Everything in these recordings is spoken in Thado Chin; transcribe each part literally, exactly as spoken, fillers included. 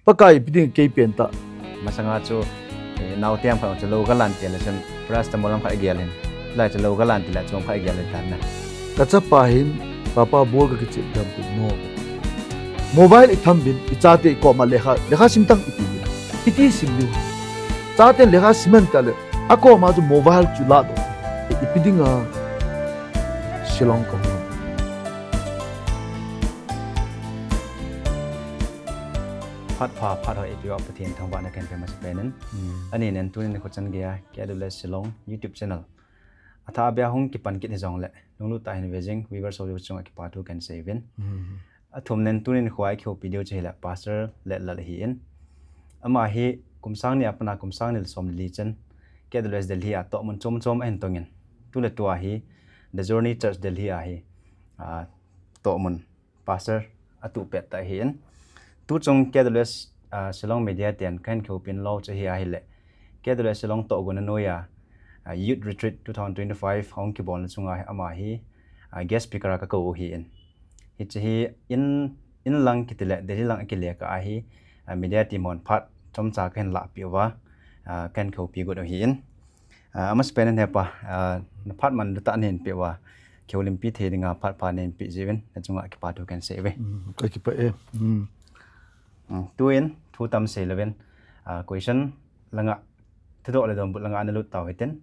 Pakai ipi ding kei pen ta. Masanga chu, eh, naote ham khat chu lo galan ti le chun paracetamol ham khat agel in. Lai chu lo galan ti le chu ham khat agel in tan na. Ka chapa hin, "Papa, ball ka kichep dam pi mo." Mobile i tham bin, i chate i koma lekha, lekha sim tang i ti bin. Hiti sim diu. Chaten lekha sim hen ta le, a koma chu mobile chu la do. Ipi dinga Shillong ka hung. Phat pha, phat hoi eipeuva Pathen thangvahna kahin pe masa pen in. Hmm. Ahin, tunin nikho chan geiya K W S Shillong YouTube channel athah beh a hung kipan kit hijongle, lunglut tah in ve jing viewers ho chunga kipa thu kahin sei uvin. Hmm. Athumna, tunin nikho a i kihoupi diu chu hile Pastor Letlal ahin. Ama hi kum sang ni a pat a kum sang ni le som le li chan K W S Delhi a tohmun chom chom ahin tongin, tuletua hi The Journey Church Delhi a hi, ah, tohmun pastor atuh pet tah ahin. Tuchung K W S, ah, Shillong media ten kahin kihoupin lou chu hi ahile, K W S Shillong tohgon a noiya, ah, Youth Retreat two thousand twenty-five hung kibolna chunga ama hi, ah, guest speaker a kakou u ahin. Hiche hi in, in lang kiti le, Delhi lang akile kah a hi, ah, media team hon phat chomcha kahin lahpeh uva, ah, kahin kihoupi got u ahin. Ah, amasapen in hepa, ah, na phat manlu tah nahin peh uva, kihoulimpi thei dinga phat pha nahin peh jeh uvin, na chunga kipa thu kahin sei uve. Hmm, ka kipah e. Hmm. Hmm, tuin, thu tam sei louvin, ah, question langa, thudoh le donbut langa nalut tau hitin.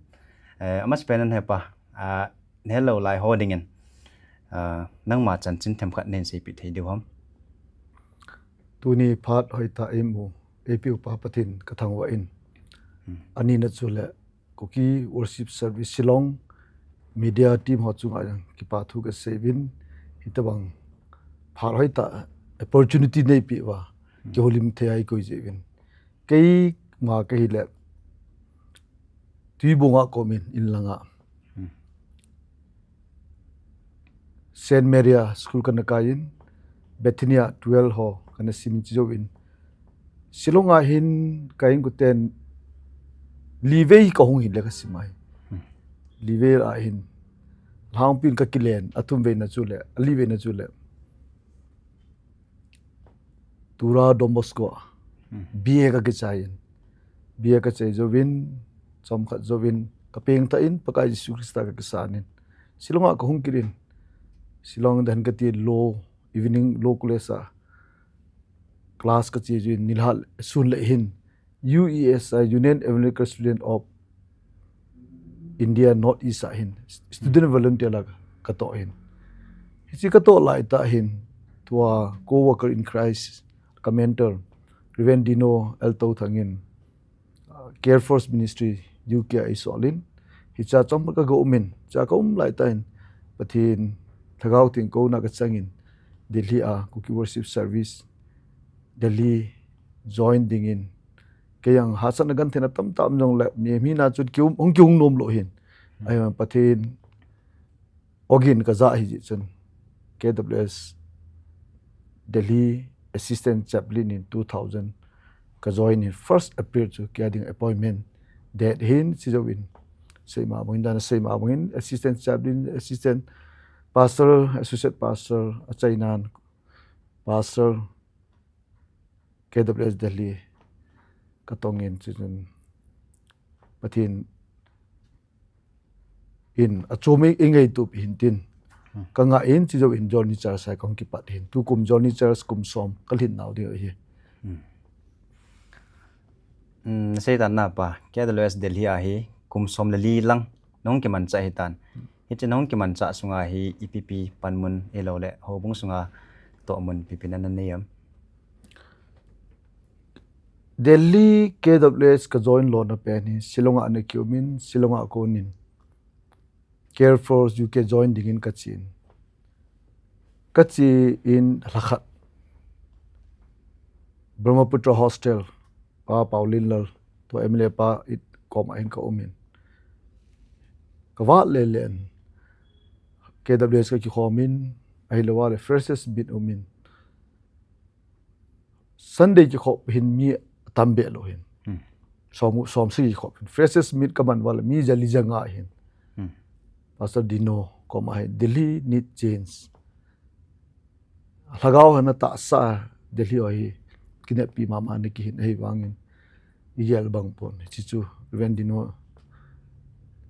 Eh, amasapen in hepa, ah, nahet lou lai ho dingin, ah, nangma chanchin themkhat nahin seipeh thei diu ham? Tuni phat hoitah a eimu eipeuva Pathen ka thangvah in. Hmm. Anina chu le Kuki Worship Service Shillong media team ho chunga jong kipa thu kasei uvin, hitobang phat hoitah opportunity neipeh uva, hmm, kihoulim thei a eikoi jeh uvin. Keima kahile Tuibong a ka umin, in langa. Hmm. Saint Maria School kana kai in, Bethania twelve ho kana sim in, chujouvin Shillong a hin ka inkoten livei kahung hin le kasim ahi. Hmm. Livei a hin lhangpin kakilen, athumveina chu le, aliveina chu le Tura Don Bosco, hmm, B A kakichai in. B A kachai jouvin, chomkhat jouvin, kapengthah in, Pakai Jesu Christa kakisan in. Shillong a kahung kit in. Shillong dan kati law, evening law college a class kache jouvin, nilhah sun le hin U E S I, Union Evangelical Student of India North East a hin, student volunteer la katoh hin. Hiche katoh laitah hin, tua co-worker in Christ, ka mentor, Reverend Dino L Touthang in, uh, Care First Ministry U K a eisol in, hichea chomkhat kaga um in, hichea kaum laitah hin, Pathen Lhagao Theng kouna kachang in, Delhi a Kuki Worship Service, Delhi join dingin, kei jong hahsatna gentheina tamtah um jongle, mihem hina chun kihung, hung kihung nom lou hin. Hmm. Ahivang Pathen ogin kajah ahi jeh chun, K W S Delhi Assistant Chaplain in two thousand kajoin in, first April chu kei a ding appointment date ahin, chujouvin, seima bangin, dan a seima bangin, Assistant Chaplain, Assistant Pastor, Associate Pastor, achainan Pastor, K W S Delhi katong in, chuchun Pathen in achom e, eingaito peh hin tin. Hmm. Kangah in, chujouvin Journey Church a kahung kipat hin. Tukum Journey Church kum som kalhin nau ding ahi. Hmm. Hmm, nasei tan na pa, K W S Delhi a hi kum som le li lang nahung kimanchah ahitan. Hiche nahung kimanchah sunga hi ipi ipi panmun ahilou le houbung sunga tohmun ipi ipi na nanei em? Delhi K W S kajoin lona pen hi Shillong a ana kium in, Shillong a kon in Care First U K join dingin kache in. Kache in lhakhat Brahmaputra Hostel, Pa Paolienlal, tua M L A pa in koma hin kaum in. Kavat lele in K W S kakikhom in, ahilou le Freshers Meet um in. Sunday kikhop hin mi atam be lou hin. Hmm. Som, som sagi kikhop hin. Freshers Meet kaman uva le mi jali janga hin. Hmm. Pastor Dino koma hin, Delhi need change. Lhagao hina tahsa Delhi a hi kineppi mama na kihin ahi vangin. Igel bang pon. Hichu Reverend Dino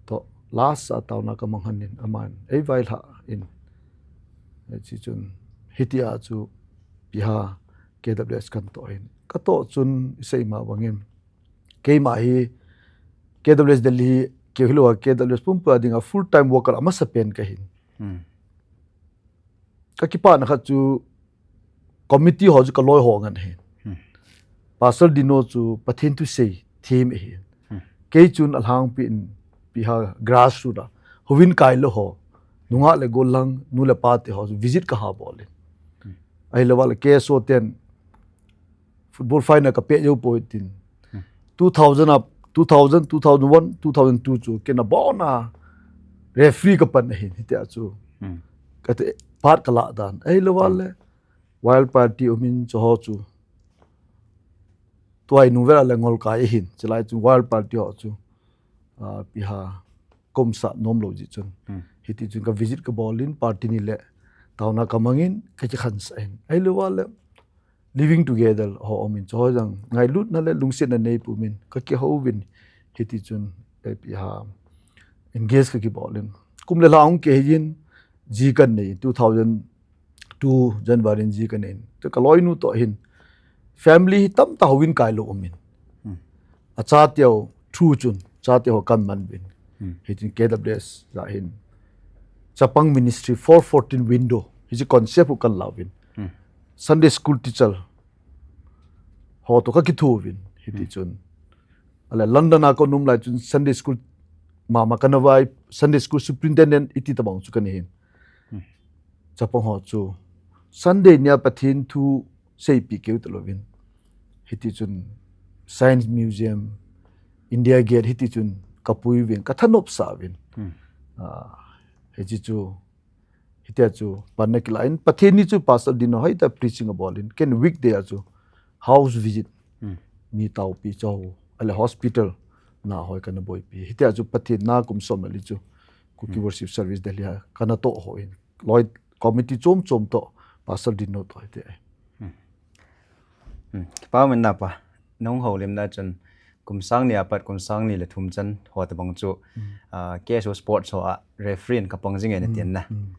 to last a tauna ka mang hanin aman. Ei vailha in. Hichun hitia chu piha K W S kan to hin. Ka to chun isei ma bangin. Keima hi K W S Delhi, kei hilou a K W S pumpia dinga full time worker amasa pen ka hin. Hmm. Ka kipana khat chu committee ho chu ka loi ho ngan hin. Hmm. Pastor Dino chu Pathen thusei them ahi. Hmm. Kei chun alhangpi in piha grassroot a. Hovin kai lo ho. Nungah le golang, nu le pa te ho visit ka ha bol in. Hmm. Ahilou le K S O ten football final ka pe jou poi tin. Hmm. Two thousand up, two thousand, two thousand one, two thousand two chu kei na bona referee ka pan ahin hitia chu. Hmm. Ka te part ka la dan. Ahilou le Wild Party umin chu ho chu. Tuai nu vela le ngol kai ahin. Chilai chu Wild Party ho chu. Ah, piha komsa nom lo ji chun. Hmm. Hiti chun ka visit ka bol in party ni le. Tauna ka mangin ka kikhansa in. Ahilou le living together ho umin chu ho jang ngailutna le lungsetna nei pumin ka kihouvin hiti chun, eh, piha engage ka kibol in. Kum le lha ong ke hin ji kan nei two thousand two January in ji kan nei. To ka loinu to hin family hi tamtah hovin kai lo umin. Hmm. Acha teo thu chun, cha teo kan man bin. Hmm. Hitin K W S ja hin. Chapang Ministry four fourteen window. Hichi concept u kan la bin. Hmm. Sunday school teacher. Ho to ka kithu bin. Hiti chun. Ale London a ka num lai chun Sunday school mama kana vai Sunday school superintendent iti tabang chu kan hin. Hmm. Chapang ho chu Sunday nia Pathen thu seipi keu ta lovin. Hiti chun Science Museum, India Gate hiti chun ka pui vin, ka thanop sa vin. Hmm. Ah, hichi chu, hitia chu, panna kila in, Pathen ni chu Pastor Dino hoi ta preaching a bol in, ken weekday a chu, house visit, Hmm. mi taupi chau, ale hospital, na hoi kana boipi. Hitia chu Pathen na kum som ali chu, Kuki Hmm. Worship Service Delhi a, kana to ho in. Loi committee chom chom to, Pastor Dino to hiti ai. Hmm. Hmm. Kipa min na pa, nung ho lim na chun, kum sang ni apat, kum sang ni le thum chan, ho ta bang chu, Hmm. ah, K S O Sports ho a, referee in ka pang jing e na Hmm. tin na. Hmm.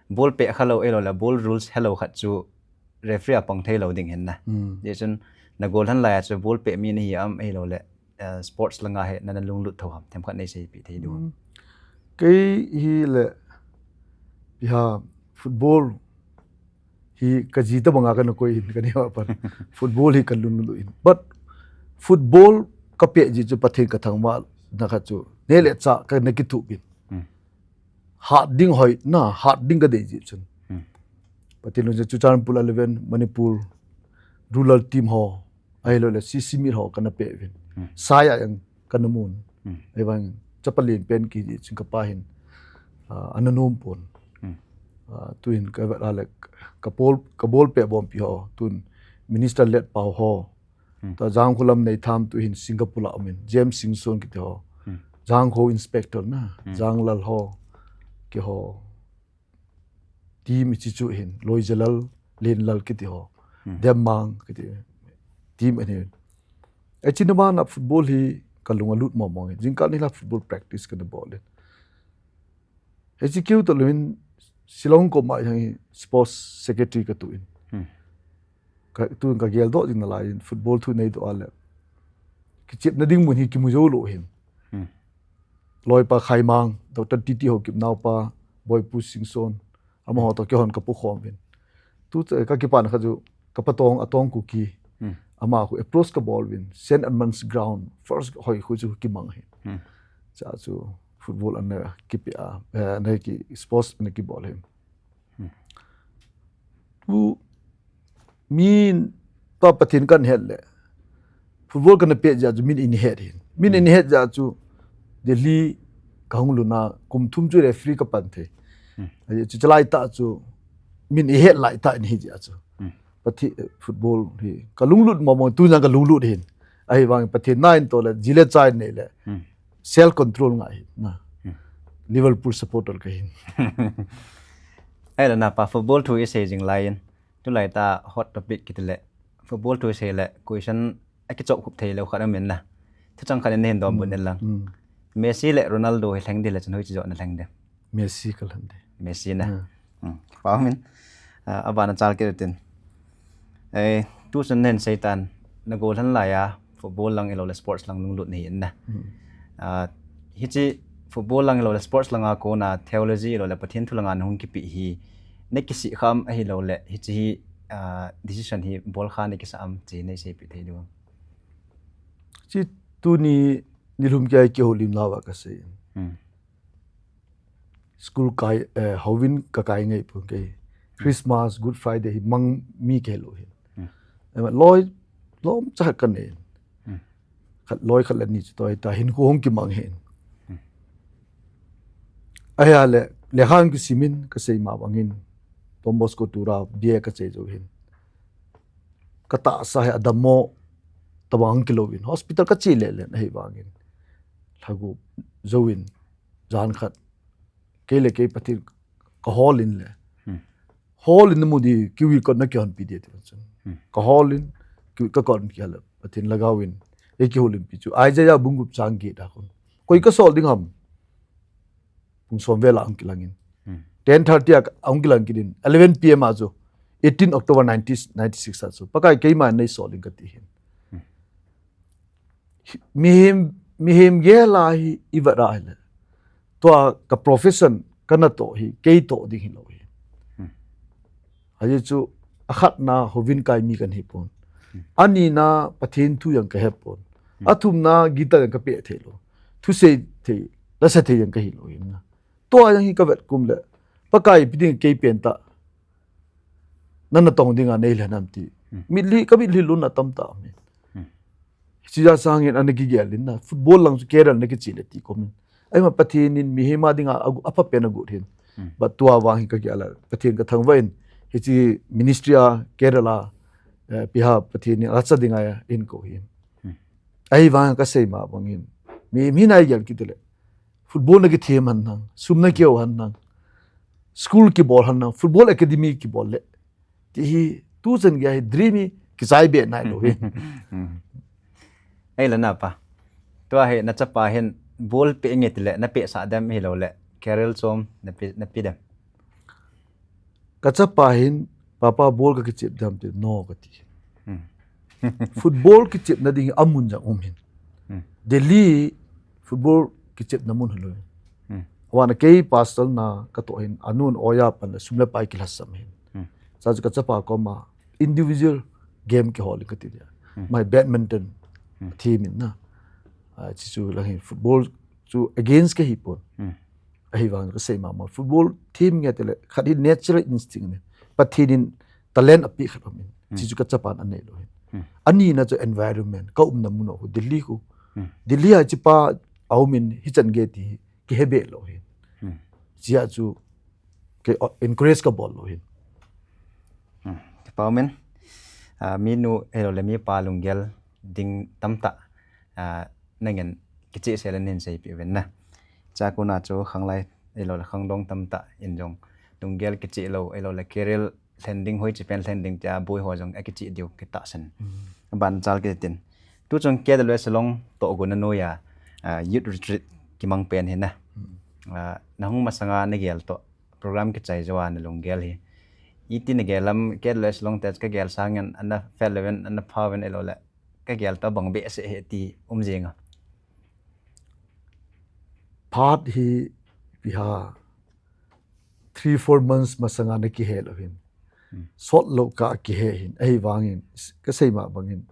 Ball pe kha lo e lo le, ball rules he lo khat chu, referee a pang thei lo ding hin na. Hmm. Ye chun, na goal han lai a chu, ball pe mi ni hi am e lo le, eh, sports langa hi na, na lunglut tho ham, themkhat nei seipi thei diu. Hmm. Kei hi le, piha football hi ka ji ta banga kana koi hin ka ni wa pan. Football hi ka lunglut in. But football ka pe ji chu Pathen ka thangvah na khat chu. Ne le cha ka na kithu bin. Hmm. Hat ding hoi na, hat ding ka dei ji chun. Hmm. Pathen lung chu Churachandpur eleven, Manipur, rural team ho. Ahilou le C C meet ho kana pe vin. Hmm. Sai a yang kana mun. Hmm. Ahivang chapang pen kiti chun ka pa hin, ah, ana nom pon. Hmm. Ah, tuin ka vet a le ka bol, ka bol pe bompi ho. Tun Minister Letpao ho. Hmm. Ta Jangkholam nei tham tu hin Singapore la umin. James Singson kiti ho. Hmm. Jangkho inspector na. Hmm. Janglal ho. Kei ho. Team ichi chu hin, Loijalal, Lenlal kiti ho. Hmm. Demmang kiti. Team ani. Ai china mana football hi ka lung alut mong mong. Jingkah ni la football practice kana bol in. Hichi keu to luin Shillong koma hi sports secretary ka tu in. Hmm. Ka tu in ka gel doh jing nalai in football thu nei doh a le. Kichepna ding mun hi kimu jou lou hin. Hmm. Loipa Khaimang, Doctor T T Haokip naopa, Boipu Singson, amaho to kei hon ka pu khom vin. Tu te ka kipana kha chu, ka patong, atong Kuki, Hmm. ama khu approach ka bol vin, Saint Edmund's Ground, first hoi khu chu kimang hi. Hmm. Cha chu football ana kipe a, eh, ana ki sports ana kibol hi. Hmm. Tu min pa Pathen kan het le. Football kana pe ja chu min in het hin. Min in Hmm. het ja chu Delhi ka hung luna kum thum chu referee ka pan thei. Hmm. Ai chu chalai ta chu min i het lai ta in hi ja chu. Hmm. Pathen, eh, football hi ka lunglut mong mong tu jang ka lunglut hin. Ahivang Pathen na in to le ji le cha in nei le. Hmm. Self control ngai hin. Na. Hmm. Liverpool supporter ka hin. Ai la na pa football thu i sei jing lai in. Tulai ta hot topic kiti le football thu sei le question akichop khup thei lou khat amin na. Thuchang khat in hin dom bun in lang. Messi le Ronaldo hi lheng di le chun hoiche joh na lheng di? Messi ka lheng di. Messi na. Pau min. Abana chal kit tin. Eh, tuchun nen seitan na gollhang laiya football lang ilou le sports lang lunglut nahi in na. Hiche football lang ilou le sports langa kona theology ilou le Pathen thu langa nahung kipe hi nakisih kham ahilou le hiche hi decision hi bol kha nakisa am ti neiseipeh thei diu. Chi tuni nilhum kia kihoulim nauva kasei. School kai, eh, houin kakai ngai pon kei. Christmas, Good Friday hi mang mi kei lou hin. Loi lom cha kanei. Khat loi khat le ni chu toi ta hin khu hung kimang hin. Ahia le, lekha hung kisimin kasei ma bangin Don Bosco tura B A kasei jou hin. Katahsa hi adammo tabang kilouvin hospital kache le le ahi bangin. Lhagu jouvin jan khat kei le kei Pathen kahol in le. Hol in namu di kiwi kot na kihonpi di ti chun. Kahol in kiwi kakon kihal Pathen lhagao in. Ei kihoulimpi chu Isaiah bung gup chang get a kon. Koi kasol ding ham. Pung som vela hung kilangin. Ten thirty a hung kilang kit in. Eleven P M a chu. Eighteen October nineteen ninety-six a chu. Pakai keima neisol in kati hin. Mihem, mihem gel a hi ivet a hile. Tua ka profession kana toh hi, kei toh ding hilou hi. Ajeh chu akhatna houin kai mi kahi pon. Anina Pathen thu jong kahe pon. Athumna guitar jong kapeh thei lou. Thusei thei, lasa thei jong kahi lou hi na. Tua jong hi kavet kum le. Pakai ipi ding kei penta. Nana tong dinga neilhen ham ti. Mitlhi, kamitlhi lutna tamtah um in. Hiche ja sangin ana kigel in na. Football lang chu career na kiche le ti komin. Ahima Pathen in mihem a dinga aphapen agot hin. But tua vang hi kagel a Pathen kathangvah in. Hiche ministry a career a, eh, piha Pathen in acha dinga in ko hin. Ahivang kasei ma bangin. Mi, mi nai gel kiti le. Football na kithem hen lang, sum na kihou hen lang, school kibol hen lang, football academy kibol le. Ti hi, tuchan gei hi dream hi kichai be nailou hi. Ei la na pa. Tua hi nachapa hin ball pe nge ti le, napeh sah dem hilou le, career chom nape, nape dem. Kachapa hin, papa ball kakichep dem ti, no kati. Football kichepna ding amun jong um hin. Delhi football kichepna mun hilou. Awana kei pastor na katoh hin, anun oya pan le sum le pai kilhasam hin. Sa chu kachapa koma individual game kihol in kati dia. My badminton team in na. Chi chu lang hin football chu against kahi pon. Ahivang kasei mama. Football team nge ti le, khat hi natural instinct ne. Pathen in talent ape khat um in. Chi chu kachapan anei lou hin. Anina chu environment, kaumna mun u Delhi khu. Delhi a chipa aum in hichan gei ti kihe be lou hin. Chia chu kei encourage kabol lou hin. Pau min, minu hilou le mipa lunggel ding tamtah, nangin kicheh sel in hin seipeh uvin na. Chakona chu khanglai hilou le khangdong tamtah in jong lunggel kicheh lou, hilou le career lhen ding hoiche pen lhen ding tia boi ho jong akicheh diu kitahsan. Aban chal kit tin. Tuchung K W S Shillong toh gon nanoiya, youth retreat kimang pen hi na. Nahung masanga nagel toh program kichai jou a nalunggel hi. Iti nagel lam K W S Shillong te kagel sangin ana fel levin ana phauvin hilou le. Kagel toh bang behseh hi ti um jing a. Phat hi piha three, four months masanga nakihe lou hin. Sot lou kakihe hin. Ahivangin, kasei ma bangin.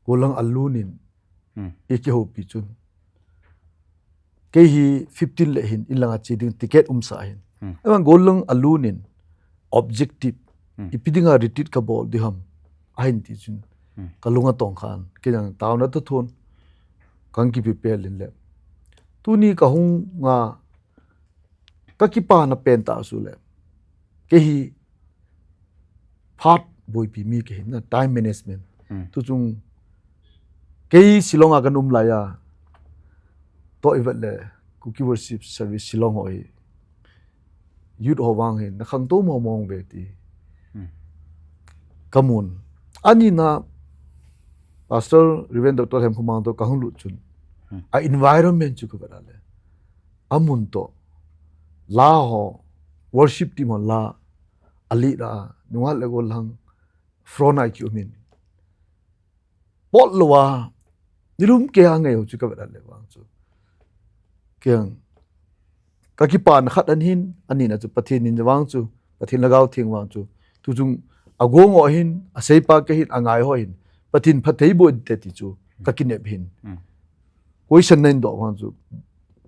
Gollhang alun in, ikihoupi chun. Kei hi fifteen le hin, inlanga che ding ticket umsa hin. Ahivang gollhang alun in, objective. Ipi dinga retreat kabol di ham. Ahin ti chun. Kalung atong khan. Kei jong taona toh thon. Kang kipi pel in le. Tuni kahung nga kakipana pen tah chu le. Kei hi phat boipi mi kahi na time management. Tuchung kei Shillong a kaum laiya. Toh ivet le Kuki Worship Service Shillong ho hi. Youth ho vang hi nakhangtou mong mong ve ti. Kamun. Ani na Pastor Reverend Doctor Hemkhomang to kahung lut chun. Hmm. A environment chu ka vet a le. Amun to. La ho. Worship team ho la. Ali ra. Nunga le go lang. Front a ki umin. Pot lo a. Nilum ke a ngai ho chu ka vet a le vang chu. Kiang. Ka kipan khat an hin, ani na chu Pathen in vang chu, Pathen lhagao theng vang chu. Tu chung a gong o hin, a seipa ka hin, a ngai ho hin. Pathen phatthei boh in te ti chu, ka kinep hin. Mm. Question na in doh vang chu.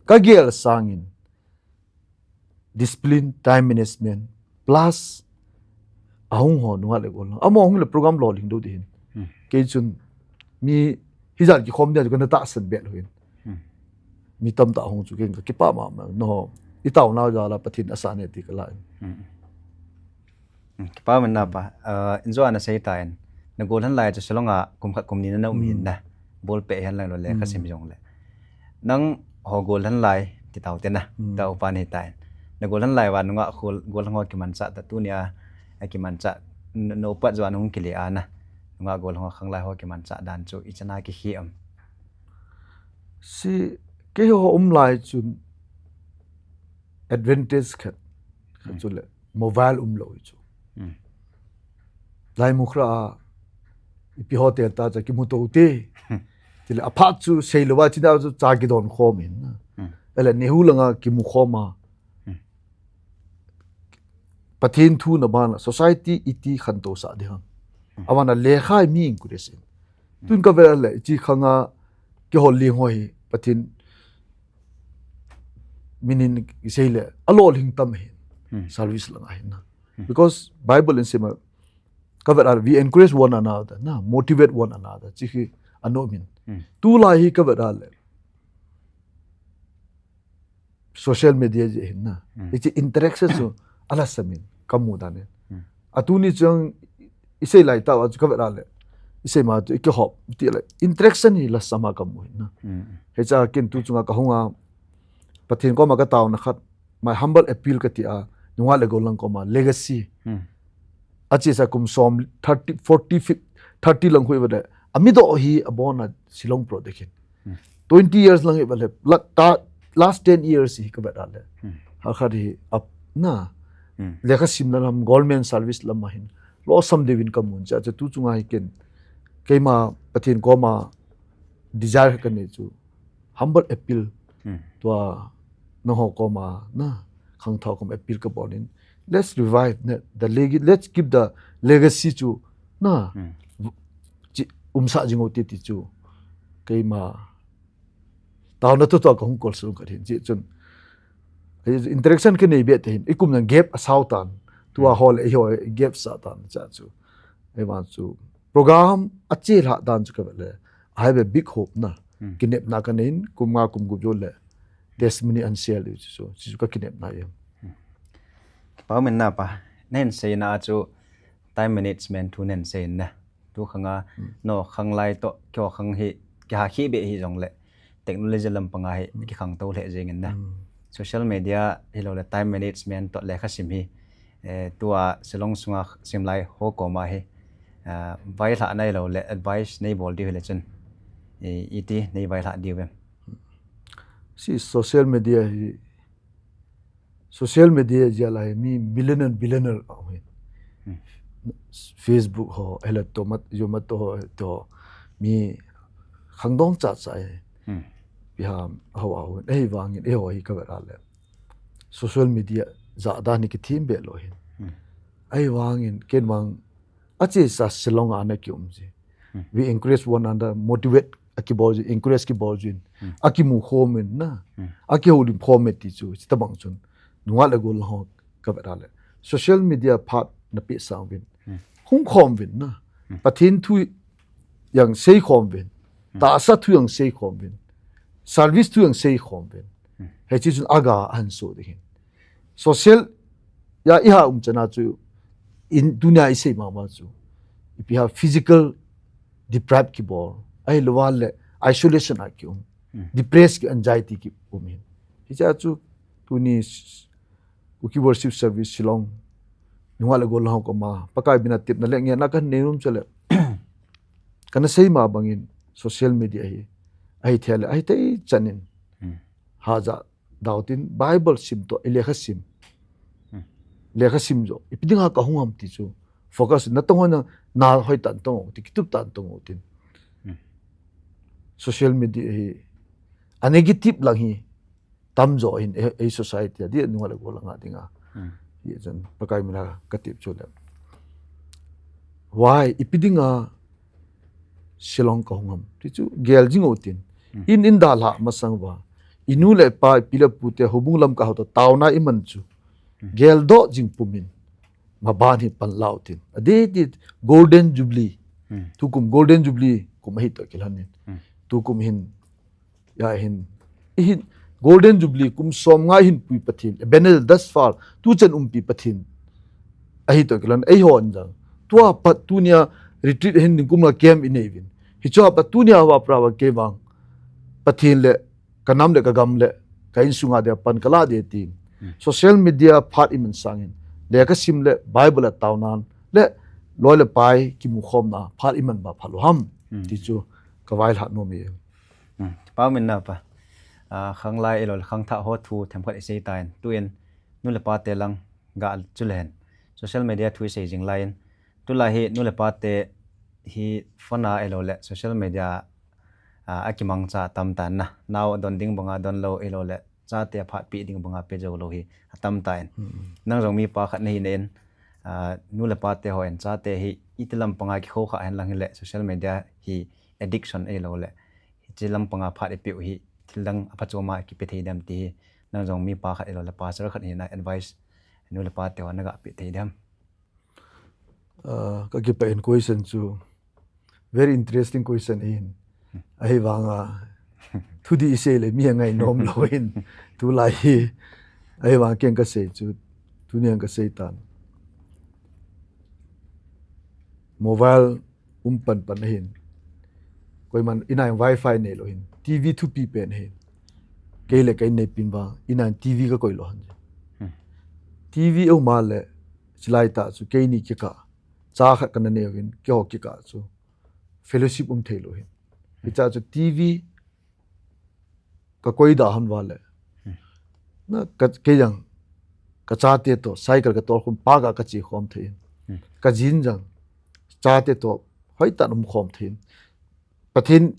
Ka gel sangin, discipline, time management, plus, ahung ho, nunga le gol. Amo hung le program lo ling do di hin. Hmm. Kei chun, mi hijat kikhom dia chu ka na tahsan bet lo hin. Hmm. Mi tamtah hung chu ken ka kipah mama, no, i taona jal a Pathen asa ne ti ka la. Hmm. Hmm, kipah mama pa, uh, in jo ana sei ta in. Na gol han lai chu Shillong a kum khat kum ni na na um hin na. Hmm. Bol pe han lai lo le ka sim jong le. Nang ho gol han lai ti tau te na. Hmm. Ta upa ni ta in. Na gol han lai va nunga gol, gol han ho kimancha ta tu ni a, a kimancha n-, no pat jo nung kile a na. Nunga gol han ho khang lai ho kimancha dan chu i chana ki hi am. Si, kei ho um lai chun advantage khat, khat chu le mobile um lo chu. Hmm. Lai mu khra a, ipi ho te ta cha ki mu to te. Hmm. Ti le a phat chu sei lo va chi na chu cha ki don khom in na. Hmm. Ele ni hu langa ki mu khom a. Hmm. Pathen thu na ban a society iti khan to sa di hang. Hmm. Avan a le khai mi in ku de sin. Tun ka vel le, chi khang a, kei ho ling ho hi, Pathen, minin i sei le, a lo ling tam hi, hmm, service lang a hin na. Hmm. Because Bible in sima, ka vet a, we encourage one another, na, motivate one another, chi hi, ano min. Hmm. Tu lai hi ka vet a le. Social media je hin na. Hmm. Ichi interaction chu ala samin kamu dan in. Hmm. Atu ni chung isei lai ta chu ka vet a le. Isei ma chu i ke hop ti le. Interaction hi la sama kamu hin na. Hmm. He cha ken tu chunga ka hunga Pathen koma ka tauna khat. My humble appeal ka ti a. Nunga le golang koma legacy. Hmm. Achi sa kum som thirty, forty, fif-, thirty lang hui vade. Ami do hi abon a Shillong Pro de khin. Hmm. Twenty years lang hi vale. La-, ta-, last ten years hi ka vet a le. Hmm. Ha khat hi up na. Hmm. Lekha sim na lam government service lam ma hin. Lo sam de vin ka mun cha cha tu chunga hi ken. Keima Pathen koma desire ka ne chu. Humble appeal. Hmm. Tua, na ho koma, na, khang thao koma appeal ka bol in. Let's revive, na, the leg-, let's keep the legacy chu, na, hmm, v-, chi, umsa jing o ti ti chu. Keima, tao na to to ka hung kol sung ka hin, chi chun. Interaction ka nei be te hin, i kum na gap a sao tan, tua, hmm, ho le, i ho, gap sa tan, cha chu. Ei van chu. Program a chi lha dan chu ka vet le. I have a big hope na. Hmm. Kinepna ka nei in, kum nga kum gup jo le. Testimony an share le chu. Chu chu ka kinepna em. Kipah min na pa. Nen sei na chu time management thu nen sei na. Tu khang a, hmm, no khang lai to, kyo khang hi, ki ha khi be hi jong le. Technology lampang a hi, hmm, ki khang to le jing in na. Hmm. Social media hi lo le time management to le kha sim hi. Eh, tua Shillong sunga sim lai ho koma hi, ah, vaihla nei lo le advice nei bol diu hi le chun, eh, iti nei vaihla diu em? Si social media hi, social media jia lai mi millionaire, billionaire a hi. Hmm. Facebook ho, ele to mat, yo mat to ho, to mi khangdong cha cha e. Hmm. Pi ham, ho a ho, ei vangin, ei ho hi ka vet a le. Social media ja dan hi ki thim be lo hin. Hmm. Ei vangin, ken vang, a chi sa Shillong a na ki um ji. Hmm. We encourage one another, motivate a ki bol ji, encourage ki bol ji. Hmm. A ki mu khom in na. Hmm. A ki holim khom e ti chu, chi ta bang chun. Nunga le gol ho ka vet a le. Social media part na pi sang vin. Hmm. Hung khom vin na. Hmm. Pathen thu yang sei khom vin. Hmm. Tahsa thu yang sei khom vin. Service thu yang sei khom vin. Hmm. He chi chun aga han so de hin. Social ya i ha um chana chu in dunia i sei ma ma chu. Ipi ha physical deprive ki bol. Ai lo le isolation a ki um. Hmm. Depressed ki anxiety ki um hin. Hi cha chu tuni s-, Kuki Worship Service Shillong Nungah le gol ho koma Pakai mina tepna le ngen a kanei nom chu le, kana sei ma bangin social media hi ahi thei le ahi thei chanin, hmm, haja dau tin Bible sim toh, i lekha sim. Hmm. Lekha sim jo. Ipi dinga kahung ham ti chu focus na tong ho na, na hoi tan tong ho ti, kitup tan tong ho tin. Hmm. Social media hi a negative lang hi tamjo hin, ei, ei society a dia nungah le gol langa dinga. Hmm. Hijeh chun Pakai mina katep chu le, why, ipi dinga Shillong kahung ham ti chu gel jing u tin. Hmm. In, in dalha masang uva, i nu le pa, i pi le pu te houbung lam kaho toh taona iman chu, hmm, geldoh jing pumin, maban hi pan lau tin. Adeh deh Golden Jubilee. Hmm. Tukum Golden Jubilee kum ahi toh kilhon in. Hmm. Tukum hin, ya hin, i hin, Golden Jubilee kum som nga hin pui Pathen, Ebenezer thus far, tu chan umpi Pathen ahi toh kilhon, eihon jong tua pat tunia retreat hin ding kum nga kem inei uvin. Hichea pat tunia va pra va ke vang Pathen le ka nam le ka gam le ka insunga dia pan kala ding tin. Hmm. Social media phat iman sangin, lekha sim le Bible a taonan le loi le pai kimu khomna phat iman ba phalou ham, hmm, ti chu ka vailhah nom e. Hmm. Pa min na pa. Ah, khanglai ahilou le khangthah ho thu themkhat isei tan. Tuin nu le pa te lang ga chu le hen, social media thu isei jing laiyin, tulai hi nu le pa te hi phone a ahilou le social media, ah, akimangcha tam tan na. Nao don ding banga don lou ahilou le chate a phat pe ding banga pe jou lou hi atam tan. Hmm. Nang jong mi pa khat nahi nan, ah, nu le pa te hon chate hi iti lam panga kikhou kha hen lang hile social media hi addiction ahilou le hiche lam panga phat ipe u hi thil dang aphachom a kipe thei dem ti hi, nang jong mi pa khat ahilou le pastor khat hina advice nu le pa te hon naga pe thei dem? Ah, ka kipah in question chu very interesting question ahin. Ahivanga thudih isei le mi angai nom lou hin. Tulai hi, ahivang ken ka sei chu, tunia ka sei tan. Mobile um pan pan ahin. Koiman in a in wifi neilou hin. TV thupi pen ahin. Kei le ka in neipin vang, in a in TV ka koi lou hen. Hmm. TV um a le, chulai tah chu keini kikah, cha khat kana nei uvin, keiho kikah chu fellowship um thei lou hin. Hichea chu TV ka koi da hon uva le, hmm, na ka, kei jong ka chate toh cycle ka tol khom, park a ka che khom thei in. Hmm. Ka jin jong chate toh hoitah in um khom thei in. Pathen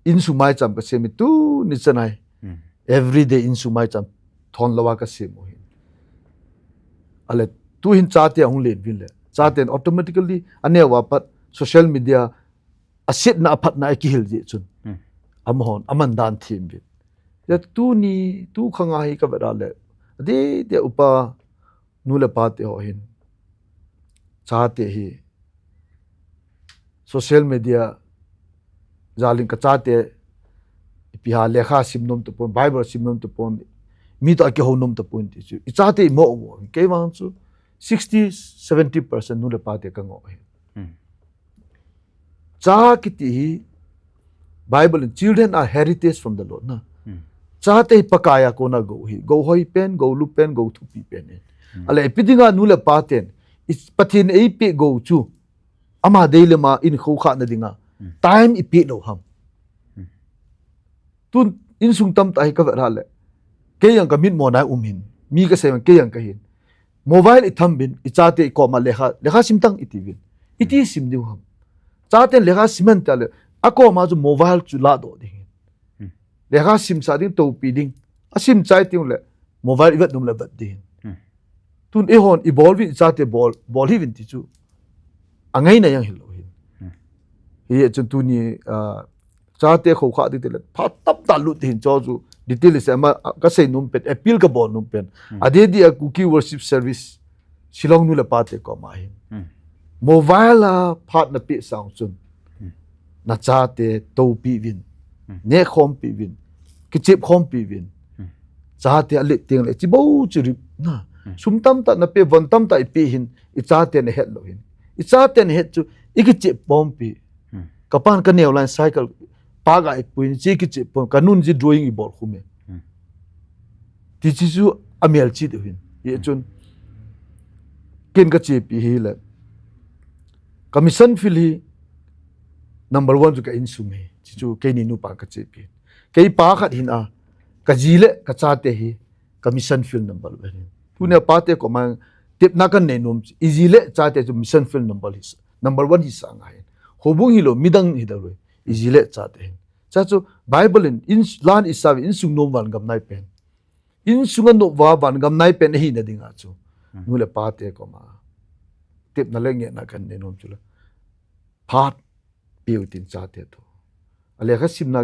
insung maicham ka sem in, tuni chan a hi, hmm, everyday insung maicham thon lou a ka sem u hin. Ale, tu hin chate ahung len uvin le, chaten automatically aneo a pat social media a setna a phatna a kihil jeh chun, hmm, amahon aman dan them uvin. Hijeh a tuni, tu khang a hi ka vet a le, adeh deh upa nu le pa te ho hin, chate hi social media jal in ka chate ipi ham, lekha sim nom tapon, Bible sim nom tapon, mi toh akihou nom tapon ti chu i chate i mo mo. Kei vang chu sixty, seventy percent nu le pa te ka ngoh hi. Hmm. Cha kiti hi Bible in, "Children are heritage from the Lord," na. Hmm. Chate hi Pakai a kona gou hi. Gou hoi pen, gou lup pen, gou thupi pen hi. Hmm. Ale ipi dinga nu le pa ten i Pathen eipeh gou chu ama dei le ama in khoukhah na dinga, hmm, time ipeh lou ham. Hmm. Tun insung tamtah hi ka vet a le, kei jong ka mitmo na um hin, mi ka sei vang kei jong ka hin. Mobile i tham uvin, i chate i koma lekha, lekha sim tan i ti uvin. Iti sim diu ham. Chaten lekha sim hen tia le, akoma chu mobile chu ladoh ding hin. Hmm. Lekha simsah ding, toupi ding. Asim chai teng le, mobile i vet nom le vet ding hin. Hmm. Tun eihon i bol uvin, i chate bol, bol hih uvin ti chu angaina jong hilou hin. Hmm. Hijeh chun tuni, ah, chate khoukhah ding ti le, phat tamtah lut ding hin, chu chu detail se ama, ah, ka sei nom pen, appeal ka bol nom pen. Hmm. Adeh deh a Kuki Worship Service, Shillong nu le pa te koma hin. Hmm. Mobile a phat na peh sang chun, hmm, na chate toupi uvin, hmm, neh khompi uvin, kichep khompi uvin. Hmm. Chate alet teng le, chi bou chi rip na. Hmm. Sum tamtah na pe, von tamtah i pe hin, i chaten ahet lou hin. I chaten ahet chu, i kichep pompi. Hmm. Ka pan ka neo lai cycle park a i pui in, chi kichep pom, ka nun ji drawing i bol khum e. Hmm. Ti chi chu amel chi deu hin. Hijeh chun, hmm, ken kachepi hile, ka mission field hi number one chu ka insung hi. Chuchu keini nupa kachepi. Kei pa khat hin a, kaji le kachate hi ka mission field number one hi. Tunia pate koma tepna kanei nom chu, iji le chate chu mission field number hi, number one hi sanga hi. Houbung hilou, midang hilou, iji le chate hi. Chuchu Bible in, in, lan isave, insung nom vangam naipen. Insunga nom uva vangam naipen ahina dinga chu, nu le pate koma tepna le ngehna kanei nom chu le, phat peutin chate toh. A lekha simna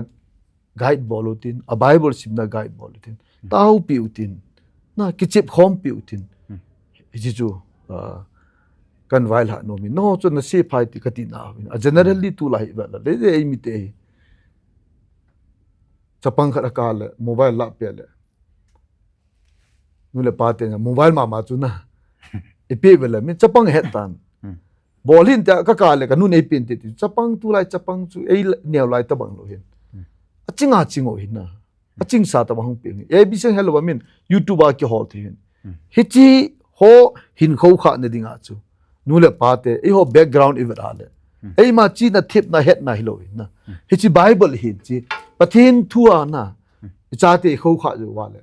guide bol utin, a Bible simna guide bol utin, taopeh utin, na kichep khom peh utin. Hichu, ah, kan vailhah nom in. No chu nasei phai ti kati na. A generally tulai hi vela le, le eimite hi. Chapang khat akah le, mobile lah peh le. Nu le pate na, mobile mama chu na. Ipi vela, mi chapang het tan. Bol hin tia kakah le, kanu nei pin ti ti. Chapang tulai, chapang chu, ei neo lai tabang lou hin. Achinga chingo hin na. Achingsa tabang hung pin. A B C helou min, YouTube a kihol thei hin. Hichi ho hin khoukhah na dinga chu. Nu le pate, eiho background i vet a le. Eima china thepna hetna hilou hin na. Hichi Bible hin chi. Pathen thu a na. I chate khoukhah jou uva le.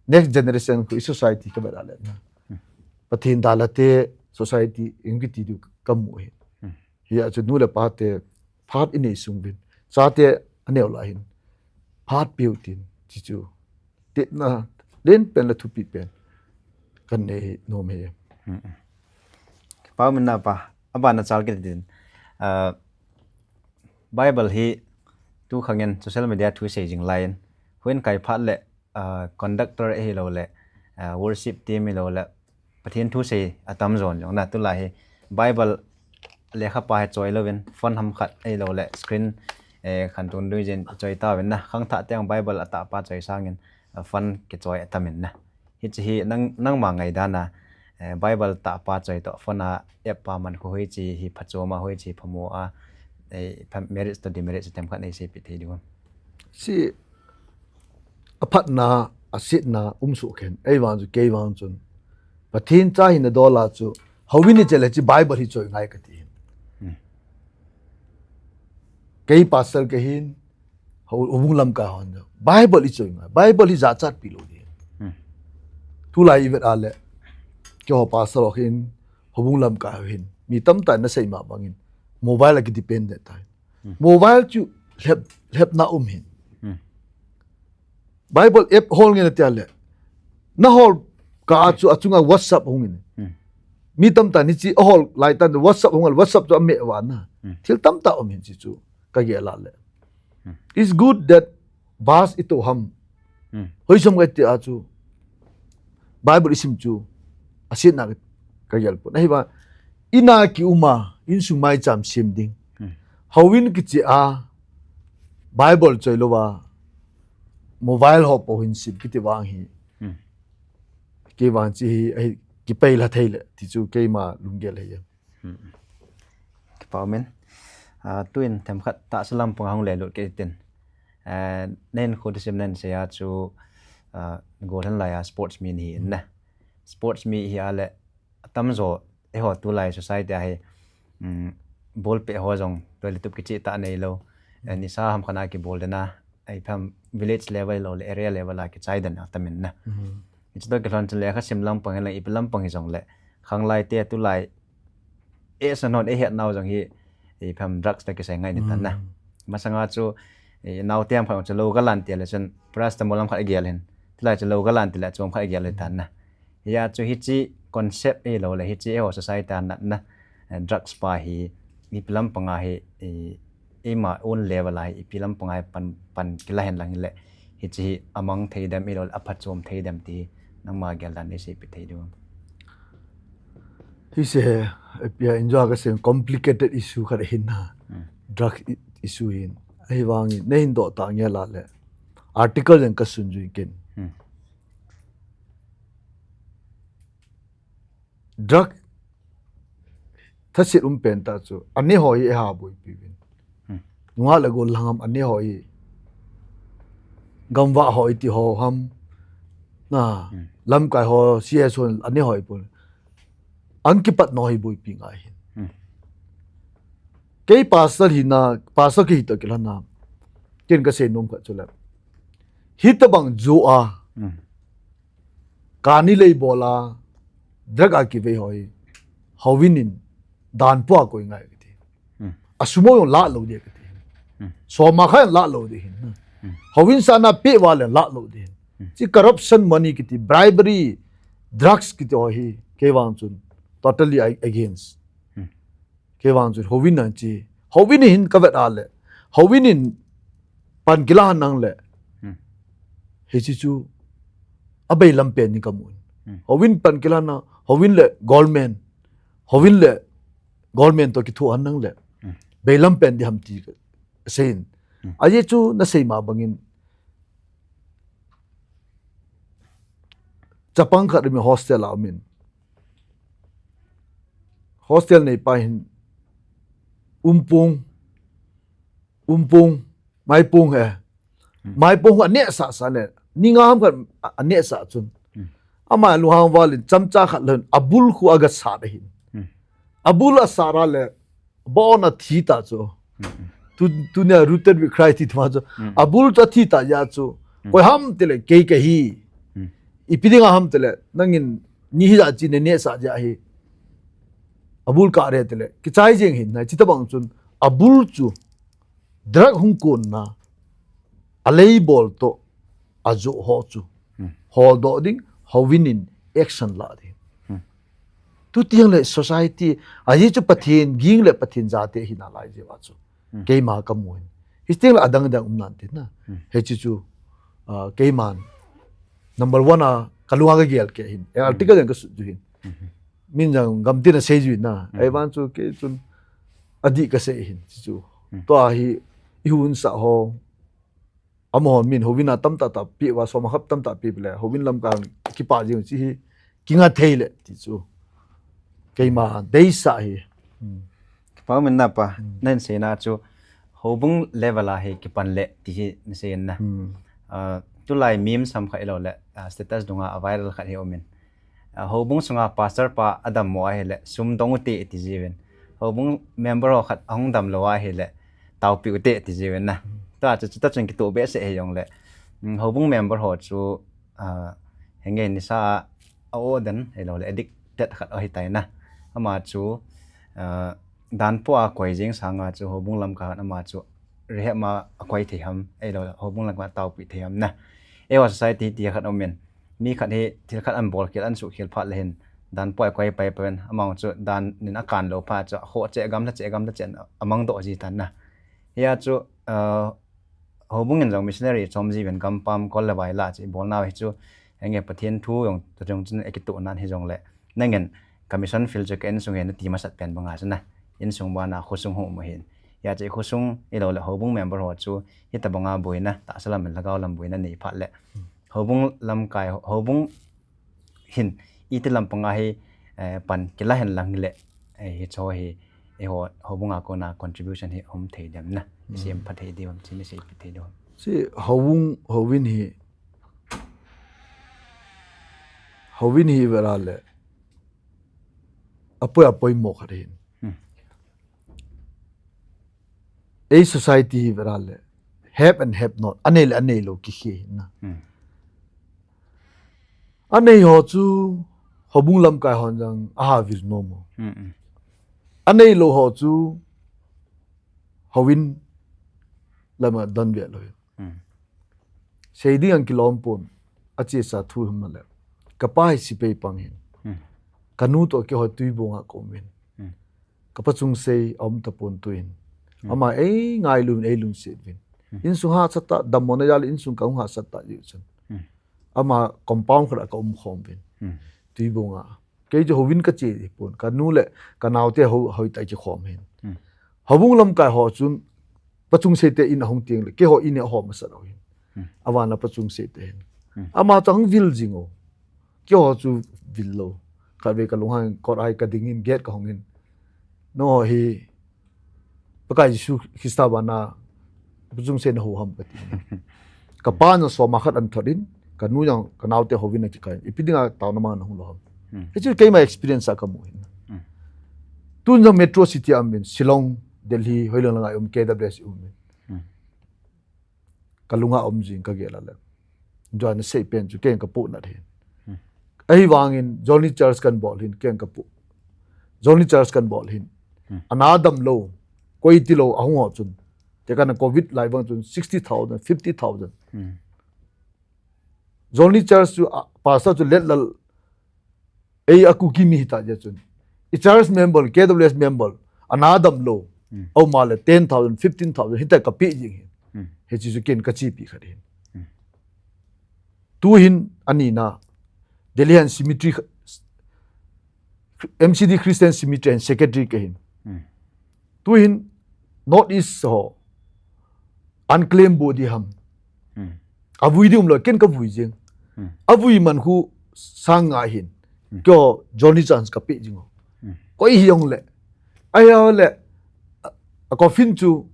Next generation khu i society ka vet a le na. Pathen dalhate society ing kiti diu kamu hi. Hia chu nu le pate phat inei sung uvin. Chate aneo lai hin. Phat peutin. Chuchu. Tepna lenpen le thupi pen. Kanei nom hi. Pau min na pa. Abana chal kit din. Ah, Bible hi tu khangin social media thu sei jing lai in. Huin kai phat le, ah, conductor ahilou le, ah, worship team hilou le, Pathen thu sei atam jon jong na tulai hi Bible lekha pa hi choi louvin, phone ham khat ahilou le, screen, eh, khan tun dui jin choi tauvin na. Khangthah teng Bible atah pa choi sangin, ah, phone kichoi atam in na. Hichi hi nang, nangma ngaidan a, eh, Bible tah pa choi toh, phone a app pa man khu hichi hi phachom a, hichi phamo a, eh, pha-, merits toh demerits themkhat nei seipeh thei diu ham? Si, aphatna, asetna, um soh khen. Ei vang chu, kei vang chun. Pathen cha hina dol a chu, houin iche le chi Bible hi choi ngai kati. Kei pastor kahin, ho, houbung lamkai hon. Bible i choi ngai. Bible hi jachat pi lou di. Tulai i vet a le. Keiho pastor ho hin, houbung lamkai ho hin. Mi tamtah in na sei ma bangin. Mobile a ki depend de tai. Mobile chu lhep, lhepna um hin. Bible app hol nge na tia le. Na hol kah a chu achunga WhatsApp hung in. Mi tamtah in hichi ahol lai tan WhatsApp hung a le WhatsApp chu ameh uva na. Thil tamtah um hin chi chu kagel a le. It's good that verse i toh ham. Hoisom kati a chu. Bible i sim chu. Asetna kagel pon. Ahivang, in a ki um a, insung maicham sem ding. Houin kiche a, Bible choi lou a, mobile ho po hin sim kiti vang hi. Kei vang chi hi, ahi, kipei la thei le, ti chu keima lunggel hi. Kipah min. Ah, tuin themkhat tahsa lampang a hung le lut kit tin. Ah, nen khu thusim nen sei a chu, ah, golhang lai a sports mi nahi in na. Sports mi hi a le atam jo eiho tulai society a hi, um, ball pet ho jong toilet tup kicheh tah neilou. Eh, nisa ham khat a kibol den a, ei pam village level lou le area level a kichai den atam in na. Hichi toh kilhon chun lekha sim lampang hi le ipi lampang hi jong le. Khanglai te tulai e san hon e het nau jong hi, i pam drugs toh kisai ngai ni tan na. Masanga chu, i nau te ham khat chu lou galan ti le chun paracetamol ham khat a gel hin. Tulai chu lou galan ti le chu ham khat a gel hin tan na. Hia chu hichi concept ahilou le hichi eiho society a natna, eh, drugs pa hi, ipi lampang a hi, i, ima own level a hi, ipi lampang a hi pan, pan kila hen lang hi le, hichi hi amang thei dem ahilou le, aphachom thei dem ti hi, nangma gel dan nei seipeh thei diu ham? Hi se, ipi a enjoy ka sem complicated issue khat hin na. Drug i-, issue hin. Ahivangin, nei hin doh tah nge la le. Article jeng ka sun jui ken. Drug thaset um pen ta chu, anei ho hi eiha boipi uvin. Nunga le gol lang ham anei ho hi. Gamvah ho iti ho ham. Na, lamkai ho, C S ho anei ho hi pon. Ang kipat nau hi boipi ngai hin. Hmm. Kei pastor hina, pastor kihi toh kilhonna, ken kasei nom khat chu le, hitobang jo a, hmm, kani lei bol a, drug a kivei ho hi, Hovin in dan pua koi ngai kati. Hmm. A sumo jong lah lou ding kati. Hmm. Soma kha jong lah lou ding hin. Hmm. Hovin sana pe va le lah lou ding hin. Hmm. Chi corruption money kiti, bribery, drugs kiti ho hi, kei vang chun totally a-, against. Hmm. Kei vang chun Hovin nang chi. Hovin hin ka vet a le. Hovin in pan kila nang le. Hmm. Hichi chu a beilam pen ni ka mun. Hmm. Hovin pan kila na, Hovin le government. Hovin le government toh kithu an nang le. Hmm. Beilam pen di ham ti ka sei in. Hmm. Ahi chu na sei ma bangin. Chapang khat mi hostel a um in. Hostel neipa hin umpung, umpung, maipung he. Hmm. Maipung a neh sa sa le. Ni nga ham khat a, a neh sa chun. Hmm. Ama lunghang val in chamcha khat lon a bul khu a ga sa da hin. Hmm. A bul a sa ra le. Bon a thi ta chu. Mm-mm. Tu, tunia rooted with Christ ti thuma chu. Mm. A bul chu a thi ta ya chu. Mm. Koi ham tile kei ka hi. Mm. Ipi dinga ham tile nangin ni hi ja chi ne ne sa ja hi. A bul ka re tile. Kichai jeng hin nai chi tabang chun. A bul chu. Drug hung kon na. A lei bol to. A jo ho chu. Hmm. Hol doh ding, Hovin in action la ding. Hmm. Tu tiang le society, ahi chu Pathen, ging le Pathen jate hi na lai je va chu. Hmm. Keima ka mu hin. Hi tiang le adang dang um nan tin na. Hmm. He chu chu, ah, keiman. Number one a, ka lunga ka gel ke hin. E article yang ka su ju hin. Hmm. Min jang gam tin a sei ju hin na. Hmm. Ai van chu ke chun, adi ka sei hin, chu chu. Hmm. To a hi, i hun sa ho. Amahon min Hovin a tamtah tah pi va soma khap tamtah pi le Hovin lamkai kipa jing chi hi kinga thei le ti chu. Keima deisa hi. Hmm. Kipa min na pa, hmm, nan sei na chu Houbung level a hi kipan le ti hi na sei na. Hmm. Ah, tulai meme sam kha ilo le, ah, status dunga a viral khat hi umin. Ah, Houbung sunga pastor pa a dammo ahile, sum dong ute ti jiuvin. Houbung member ho khat ahung damlou ahile, taopi ute ti jiuvin na. Hmm. Tua chu, chuta chun kitoh behseh hijongle. Hmm, Houbung member ho chu, ah, henge nisa a, a o den, hiloule addicted khat ahitai na. Ama chu, ah, dan pua koi jing sanga chu, Houbung lamkai hon ama chu, rehab ma akoi thei ham, hiloule, Houbung lamkai taopi thei ham na. Eiho society ti khat umin. Mi khat hi thil khat an bol khel, an suh khel phat le hin, dan pua koi pai pen, amang chu dan in akan lou phat chu, akhoh cheh, gamla cheh, gamla cheh, amang doh ji tan na. Hia chu, ah, Houbung in jong missionary chom jiuvin gampam kol le vai la chu, ibolnau hi chu, henge Pathen thu jong, ta jong chun akitoh nan hijongle, nangin ka mission field chu ka insung hi nati masat pen banga chu na, insung bana khosung hung um ahin. Hia chu khosung hiloule Houbung member ho chu, hitabanga boina, tahsa lam in lhagao lam boina nei phat le. Houbung lamkai, Houbung hin, iti lampanga hi, eh, pan kila hen lang le, eh, hicho hi, eiho, Houbung a kona contribution hi um thei dem na, hmm, isem pha thei diu ham, chini sei pi thei diu ham. Si Houbung, Houvin hi, Houvin hi vet a le, apoi, apoimo khat hin. Hmm. Ei society hi vet a le, have and have not, anei le anei lou kikhel hin na. Hmm. Anei ho chu, Houbung lamkai hon jong, aha vil nom mo. Hmm, hmm. Anei lou ho chu, Houvin lama don ve lou. Hmm. Sei ding ang kilom pon, achesa thu hum le. Ka pa hi sepai pang hin. Hmm. Ka nu toh keiho Tuibong a ka um hin. Hmm. Ka pa Chungsei a um tapon tuin. Hmm. Ama ei ngailu, ei lungset uvin. Hmm. Insung hahsat tah, dammo na jal insung ka hung hahsat tah jiu chun. Hmm. Ama compound khat a ka um khom uvin. Hmm. Tuibong a. Kei chu Houvin ka che pon. Ka nu le ka naote ho, hoitah kikhom hin. Hmm. Houbung lamkai ho chun Pa Chungsei te in ahung teng le, keiho in a hom masat u hin. Hmm. Avan a Pa Chungsei te hin. Hmm. Ama chu ahung vil jing u. Keiho chu vil lou. Khatvei ka lunghang kot a ka ding in gate ka hong in. Nangho hi Pakai Jesu Christa bana Pa Chungsei na hou ham kati. Ka pa na soma khat an thot in, ka nu jong ka naote Houvin a kikai. Ipi dinga taona ma na hung lou ham. Hmm. Hichu keima experience a ka mu hin. Tun jong metro city a um in, Shillong, Delhi, hoilang langa um, K W S um in. Hmm. Ka lunga um jing ka gel a le. Jua na sei pen chu ken ka pohnat hin. Hmm. Ahivangin Zonal Church kan bol hin ken ka poh. Zonal Church kan bol hin. Hmm. Ana damlou, koi tilou, ahung ho chun. Tekah na covid lai vang chun sixty thousand, fifty thousand. Hmm. Zonal Church chu, ah, pastor chu let lal, ei a Kuki mi hita jeh chun. I church member, K W S member, ana damlou. Hmm. Aum a le ten thousand, fifteen thousand, hita ka pe jing hin. Hmm. Hiche chu ken ka chepi khat hin. Hmm. Tu hin ani na, Delhi hin cemetery, M C D Christian Cemetery hin secretary ka hin. Hmm. Tu hin North East ho, unclaimed body ham. Hmm. Avui ding umlou, ken ka vui jing. Hmm. Avui man khu sang nga hin. Hmm. Kio Zonal Church ka pe jing o. Hmm. Koi hi jong le. Ahia le, a, a coffin chu,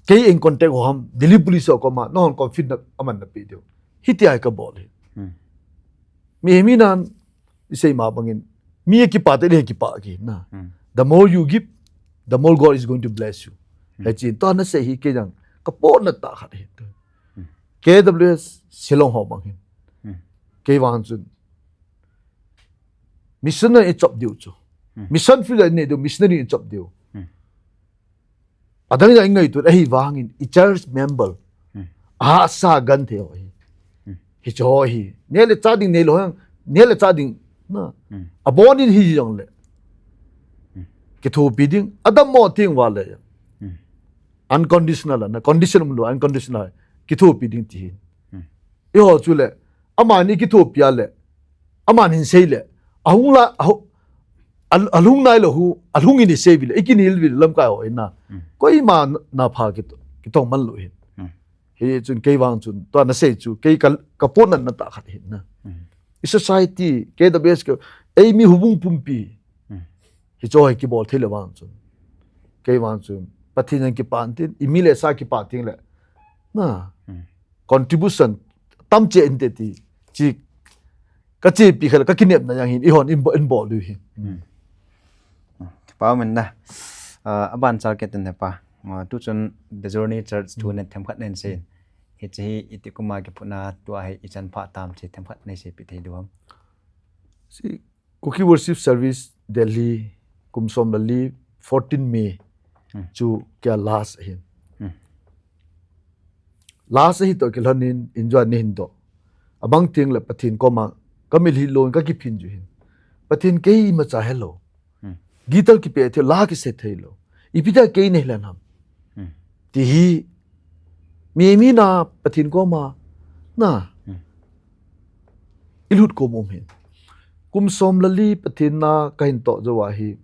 kei in contact ho ham, Delhi police ho koma, nahon coffin na, aman na pe diu. Hitia ka bol hi. Hmm. Mi, mi nan, i sei ma bangin, mi a kipa te le kipa ki na. Hmm. The more you give, the more God is going to bless you. Hmm. Hiche tua na sei hi kei jong, ka pohnat tah khat hi. Hmm. K W S Shillong ho bang hin. Hmm. Kei vang chun. Missionary i chop diu chu. Hmm. Mission field a nei diu, missionary i chop diu. Hmm. Adang jong i ngaito ahivangin i church member. Hmm. Ahahsa genthei ho hi. Hmm. Hiche ho hi. Neh le chah ding neilou hang. Neh le chah ding. Na. Hmm. Abon in hi jong le. Hmm. Kithopi ding. Adammo teng uva le. Hmm. Unconditional na. Condition umlou. Unconditional. Kithopi ding ti hi. Hmm. Eiho chu le. Amani kithopi a le. Amani hin sei le. Ahung la, ahu-, al-, alhung nailou hu, alhung in i sei vile, i kinel vile lamkai ho in na. Hmm. Koima na pha kito-, kitong man lou hin. Hmm. Hichun kei vang chun, tua na sei chu, kei ka, ka pohnat na tah khat hin na. Hmm. I society, K W S kei, ei mi houbung pumpi. Hmm. Hiche ho hi kibol thei le vang chun. Kei vang chun, Pathen jong kipa intin, i mi le sa kipa teng le. Na. Hmm. Contribution tam cheh inte ti. Chi ka chepi khat le ka kinepna jong hin, eihon in bo-, in bol u hin. Hmm. Pa min na. Ah, aban chal ke ten pa. Ah, tu chun The Journey Church thu ne themkhat nen sei. Hiche hi iti kum a kiphutna tua hi ichan pha tam chi themkhat nei seipi thei diu ham. Si Kuki Worship Service Delhi, kum som le li, fourteen May, hmm, chu kei a last ahin. Hmm. Last ahi toh kilhon in, enjoy ni hin toh. Abang teng le Pathen koma, ka mitlhi lou in ka kiphin ju hin. Pathen kei imacha helou. Hmm. Guitar kipe thei, la kise thei lou. Ipi dia kei nei len ham. Hmm. Ti hi, mi, mi na Pathen koma, na. Hmm. I lut kom um hin. Kum som le li Pathen na ka hin toh jou a hi.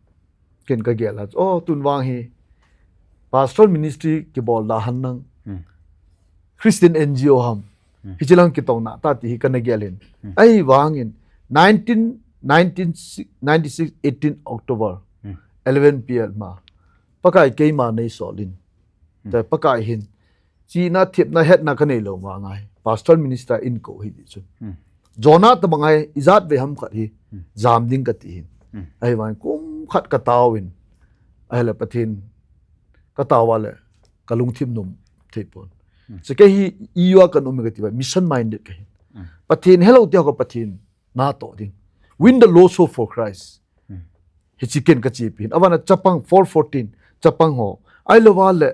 Ken ka gel a. Oh, tun vang hi. Pastoral ministry kibol da hen lang. Hmm. Christian N G O ham. Hmm. Hiche lang kitong na ta ti hi ka na gel in. Hmm. Ahivangin nineteen, nineteen ninety-six, eighteen October, hmm, eleven P M a. Pakai keima nei sol in. Hmm. Te Pakai hin. Chihna, thepna, hetna ka nei lou vang ahi. Pastor minister in ko hi ti chun. Hmm. Jonah tabang ahi, ijat ve ham khat hi, hmm, jam ding ka ti hin. Hmm. Ahivang kum khat ka tao in. Ahile Pathen ka tao a le, ka lungthim nom thei pon. Hmm. Chu kei hi, i u a kan um ka ti va, mission minded ka hin. Hmm. Pathen helou ti ho ka Pathen na toh ding. Win the lost soul for Christ. Hmm. Hiche ken ka chepi hin. Avana chapang four fourteen, chapang ho. Ahilou va le,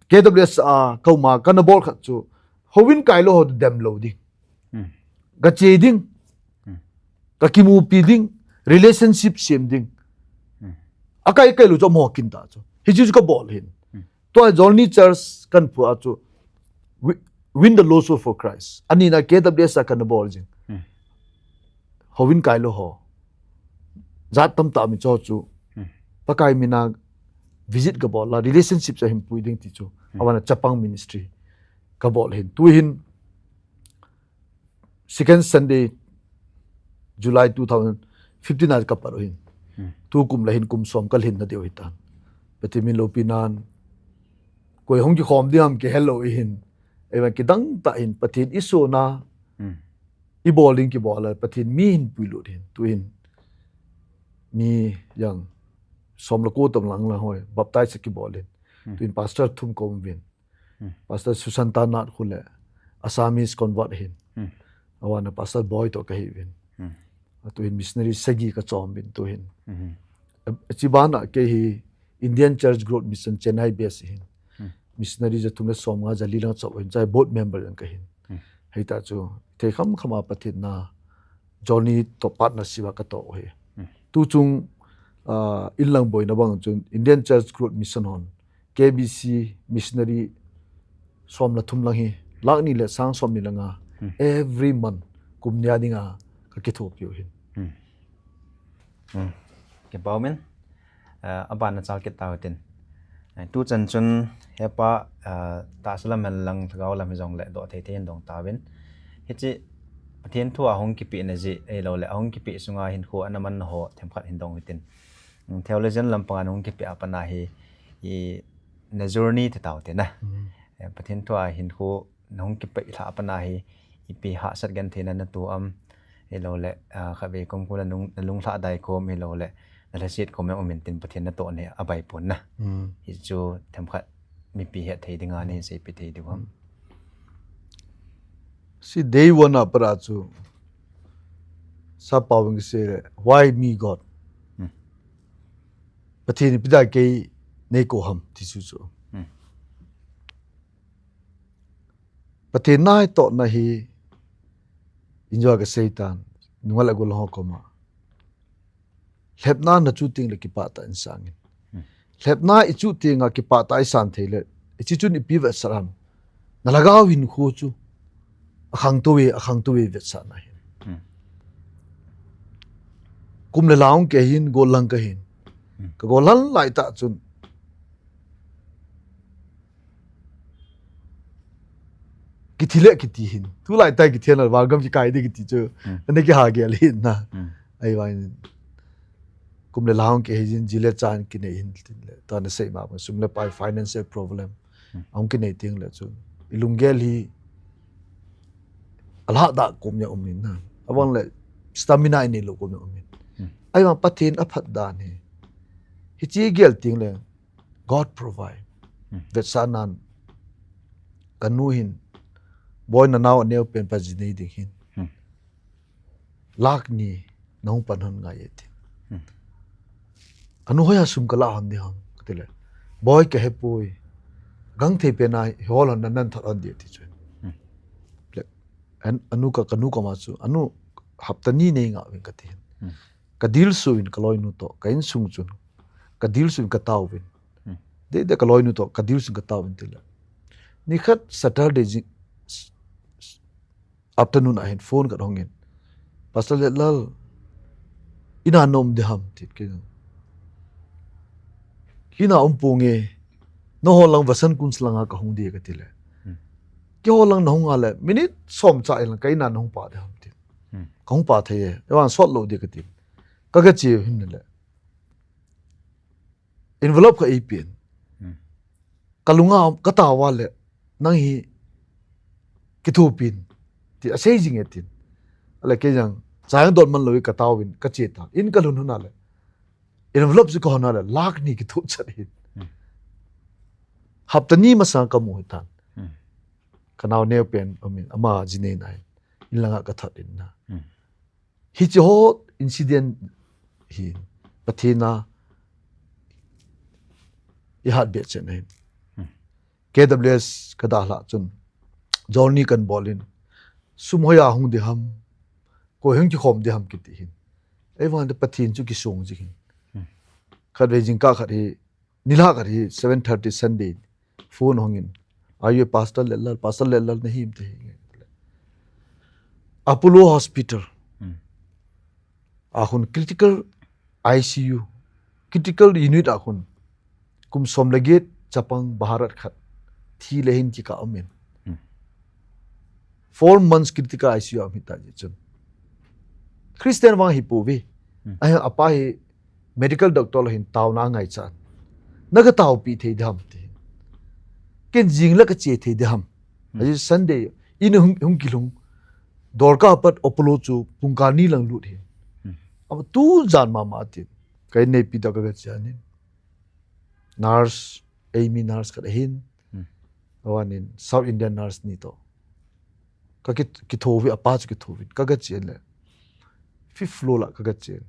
K W S a, ka um a, ka na bol khat chu. Houin kai lou ho dem lou ding. Hmm. Ka che ding. Hmm. Ka kimupi ding. Relationship sem ding. Hmm. Akai kai lou chu mo kin ta chu. Hiche chu ka bol hin. Hmm. Tua Journey Church kan phu a chu wi-, Win the Lost Soul for Christ. Ani na K W S a kan bol jing. Hmm. Houin kai lou ho. Jat tam tam mi cho chu. Hmm. Pakai mina visit ka bol la relationship cha hin pui ding ti chu. Hmm. Avana chapang ministry ka bol hin. Tu hin second Sunday, July two thousand fifteen a ka pat u hin. Hmm. Tu kum la hin kum som ka lhin na diu hitan. Pathen min loupi nan. Koi hung kikhom ding ham kihel lou i hin. Eiva kidang tah hin Pathen i sona. Hmm. I bol ding kibol a Pathen mi hin puilut hin. Tu hin. Mi jang. som le ko tam lang lang hoi, baptize kibol in. Hmm. Tuin pastor thum ka um uvin. Hmm. Pastor Susanta Nath khu le Assamese convert ahin. Hmm. Aban a Pastor Boy toh kahi uvin. Hmm. Atuhin missionary sagi ka chom uvin tuhin. Hmm. A, achi ban a kei hi Indian Church Growth Mission Chennai base ahin. Hmm. Missionary ja thum le som nga ja li lang chom uvin, chai board member jong kahin. Hmm. Hei ta chu, thei kham kham a Pathen na journey toh partnership a ka toh u ahi. Hmm. Tu chung, ah, in lang boina bang chun Indian Church Growth Mission hon, K B C missionary som le thum lang hi, lakh ni le sang som ni le nga, Hmm. every month, kum nia dinga ka kithopi u ahin. Hmm. Hmm. Kipa um in. Ah, aban a chal kit tau tin. Eh, tu chan chun hepa, ah, tahsa lam hen lang lhagao lam hijongle doh thei thei hin dong tauvin. Hiche Pathen thu a hung kipehna jeh, ahilou le, ahung kipeh sunga hinkho ana manna ho themkhat hin dong hitin. Mm, theologian lampang a hung kipeh a pat a hi, i na journey ti tau te na. Mm. Eh, Pathen thu a hinkho na hung kipeh lhah a pat a hi, ipi hahsat gentheina na toh am, ahilou le, ah, khatvei kum kum na lung, na lunglhadai khom, ahilou le, na lhaset khom jong um in tin Pathen natoh na hi abai pon na. Mm. Hichu themkhat mipi het thei dinga nei seipeh thei diu ham. Mm. See, day one a pat a chu, sappao in kisei le, "Why me, God?" Mm. Pathen ipi dia kei neikou ham, ti chu chu. Mm. Pathen natohna hi, in jong kasei tan, nungah le agol ho koma. Lhepna na chuh teng le kipah tah in sang in. Hmm. Lhepna i chuh teng a kipah tah i san thei le, hiche chun ipi vetsah ham. Na lhagao hinkho chu akhangtou e, akhangtou e vetsahna ahi. Hmm. Kum le lha hung kei hin, gol lang kahin. Hmm. Ka gol lang lai tah chun, kithi le kiti hin. Tulai tah kithi na, vangam kikai ding kiti chu. Hmm. Ana kiha gel hin na. Hmm. Ahivangin, kum le lha hung kei hin, ji le cha kinei hin tin le. Tua na sei ma, sum le pai financial problem. Hmm. Ahung kinei teng le chu. I lunggel hi, alhah da kum a um in na. Ahivang le, stamina i nei lou kum a um in. Hmm. Ahivang Pathen aphat dan hi. Hiche gel teng le, God provide. Hmm. Vetsahnan, ka nu hin, "Boi, na nao aneo pen pa ji nei ding hin. Hmm. Lakh ni na hung pan hon ngai e," ti. Hmm. "Anu, hoiya sum ka lah hon ding ham?" kati le, "Boi, ka hepoi. Gangthei pen a hol hon na nan thot hon ding," ti chu. Hmm. Le, an, anu ka, ka nu koma chu, "Anu, hapta ni nei ngah uvin," kati hin. Hmm. Ka dilsu in ka loinu toh, ka insung chun. Ka dilsu in ka taovin. Hmm. Dei dei ka loinu toh, ka dilsu in ka taovin ti le. Nikhat Saturday ji, s-, s-, afternoon a hin phone khat hung in. "Pastor Letlal, ina na um ding ham?" ti kei. "Ina um ponge, nangho lang Vasant Kunj langa ka hung ding," kati le. Hmm. "Keiho lang na hung a le, minute som cha in lang ka ina na hung pah ding ham?" ti. Hmm. "Ka hung pah thei e, ahivang sot lou ding," kati. Ka, ka che hin le. Envelope khat eipen. Hmm. Ka lunga, ka taova le, "Nang hi kithopin," ti asei jing e tin. Ale kei jong, cha jong don man lou in ka taovin, ka che tan. In ka lhun hun a le, envelope chu ka hon a le, lakh ni kitho chat hin. Hmm. Hapta ni masang ka mu hi tan. Hmm. Ka nao neo pen, amin, ama ji nei na hin. In langa ka thot in na. Hmm. Hiche ho incident hi Pathen a i hat behseh na hin. Hmm. K W S ka dalhah chun, journey kan bol in, sum hoiya hung ding ham, koi hung kikhom ding ham kiti hin. Ahivang le Pathen chu kisong jing hin. Hmm. Khatvei jingkah khat hi, nilhah khat hi seven thirty Sunday, phone hung in. "Are you a Pastor Letlal? Pastor Letlal nahi em?" ti hi. Apollo Hospital. Hmm. A khun critical I C U, critical unit a khun. Kum som le get chapang Bharat khat. Thi le hin kikah um in. Hmm. Four months critical I C U a um hita ji chun. Christian vang hi pouve. Hmm. Ahi, apa hi medical doctor lou hin taona angaichan. "Na ka taopi thei ding ham?" ti. "Ken jing le ka che thei ding ham?" Hmm. Ahi Sunday, in hung, hung kilhung. Dor ka pat Apollo chu pung kal ni lang lut hi. Hmm. Ama tujan mama tin. Ka in neipi toh ka, ka che a nin. nurse, eimi nurse khat ahin. Hmm. Awan in South Indian nurse ni to. Ka ki, kitho vi, apa chu kitho vi. Ka ga chen le. Fifth floor la ka ga chen.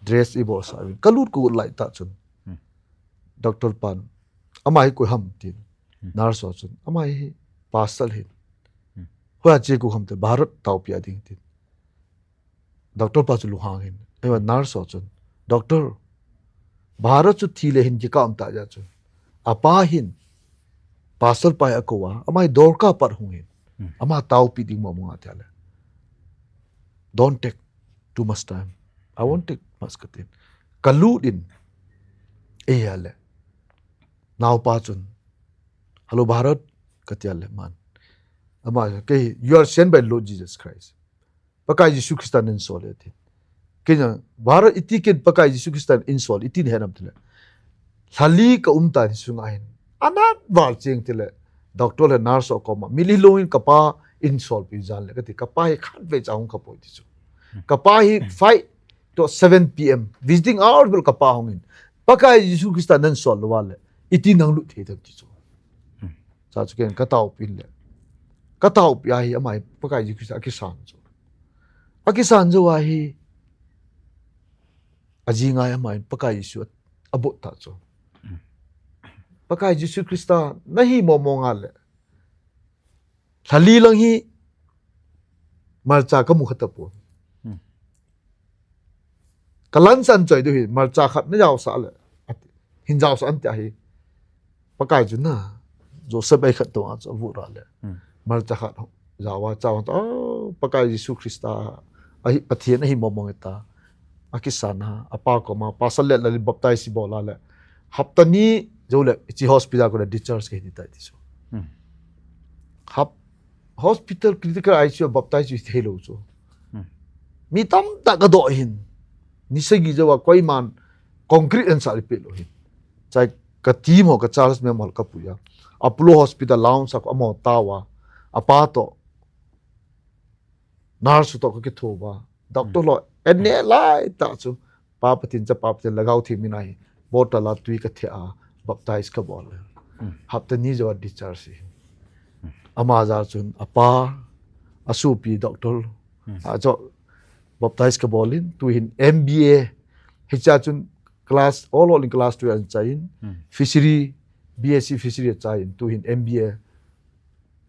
Dress i bol sa vi. Ka lut ko lai ta chun. Hmm. Doctor pan. Ama hi koi ham tin. Hmm. Nurse ho chun. Ama hi pastor hin. Hmm. Hua che ko ham te Bharat tao pia ding tin. Doctor pa chu lunghang hin. Ewa nurse ho chun. Doctor, Bharat chu thi le hin kikam ta ja chu. Apa hin. Pastor pa hi ako a. Ama hi dor ka pat hung hin. Hmm. Ama tao pi ding mo mo nga tia le. Don't take too much time. I won't take much ka tin. Ka lut in. E ya le. Nau pa chun. Hello Bharat. Ka tia le man. Ama, okay, you are sent by Lord Jesus Christ. Pakai Jesu Christa nen sol e ti. Kenya, Bharat iti kin Pakai Jesu Christa nen sol, iti ne henam tile. Lhali ka um ta ni sunga hin. Anat val ching tile. Doctor le nurse ho koma. Mili lungin kapa in sol pi jan le. Kati kapa hi khat ve cha hung ka poi ti chu. Kapa hi five to seven P M. Visiting hours bel kapa hung in. Pakai Jesu Christa nen sol lo le. Iti nang lut thei tam ti chu. Sa chu ken ka tao pi le. Ka tao pi a hi ama hi Pakai Jesu Christa a kisan chu. A kisan chu a hi. A ji ngai ama hi Pakai Jesu a bot ta chu. Pakai Jesu Christa na hi mo mo nga le. Lhali lang hi. Malcha ka mu kha ta po. Hmm. Ka lan san choi du hi, malcha khat na jao sa le. Ati. Hin jao sa an ti a hi. Pakai chu na. Joseph ai khat to a chu a vu ra le. Hmm. Malcha khat jao a chao ta. Oh, Pakai Jesu Christa. A hi Pathian a hi mo mo ta. A kisan a. A pa koma. Pastor le la baptize bol a le. Hapta ni jo le. Chi hospital ko le discharge ke ni ta ti so. Hmm. Hap hospital critical I C U baptize hi thei lo chu. Hmm. Mi tam ta ka do hin. Ni sagi jawa koiman concrete an sa li pe lo hin. Chai ka team ho ka Charles Mem hol ka puya. Apollo Hospital lounge sa ko amo tawa. Apa to. Nurse to ka kitho ba. Doctor lo. Enne lai ta chu. Pa Pathen cha pa Pathen lagao thi mi na hi. Bottle a tui ka the a. Baptize ka bol. Hmm. Hapta ni jo discharge si. Hmm. Ama ja chun apa a supi doctor. Hmm. A jo baptize ka bol in. Tu hin M B A. Hi cha chun class, all, all in class two an cha in. Hmm. Fishery, B S C fishery cha in. Tu hin M B A.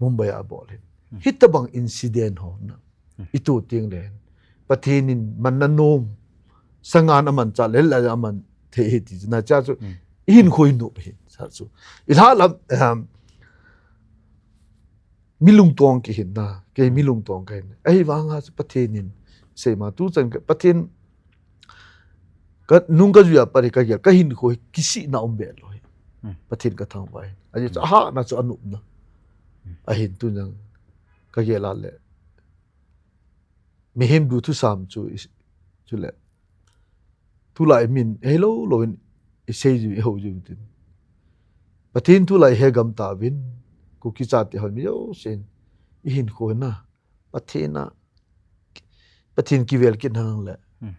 Mumbai a bol hin. Hmm. Hita bang incident ho na. Hmm. Itu ting le. Pathen in man na nom. Sangan aman cha le la aman the he ti na cha chu. Hmm. Hin khoi no hin sa chu. I la lam, um, mi lungtong ki hin na. Ke mi lungtong ka hin. Ahi vang ha chu Pathen in. Sei ma tu chan ka Pathen Ka nung ka juia pari ka gel, ka hin kho hi kisi na um be lo hi. Hmm. Pathen ka thangvah in. Ahi chu, hmm, aha na chu anop na. Hmm. Ahin tu nang ka gel a le. Mihem du thusam chu i, chu le. Tulai min, hei lo lo in, i sei ju, i ho ju tin. Pathen tulai he gam ta vin, Kuki chate hon mi jo sen. I hin kho na. Pathen a, Pathen kivel kin hang le. Hmm.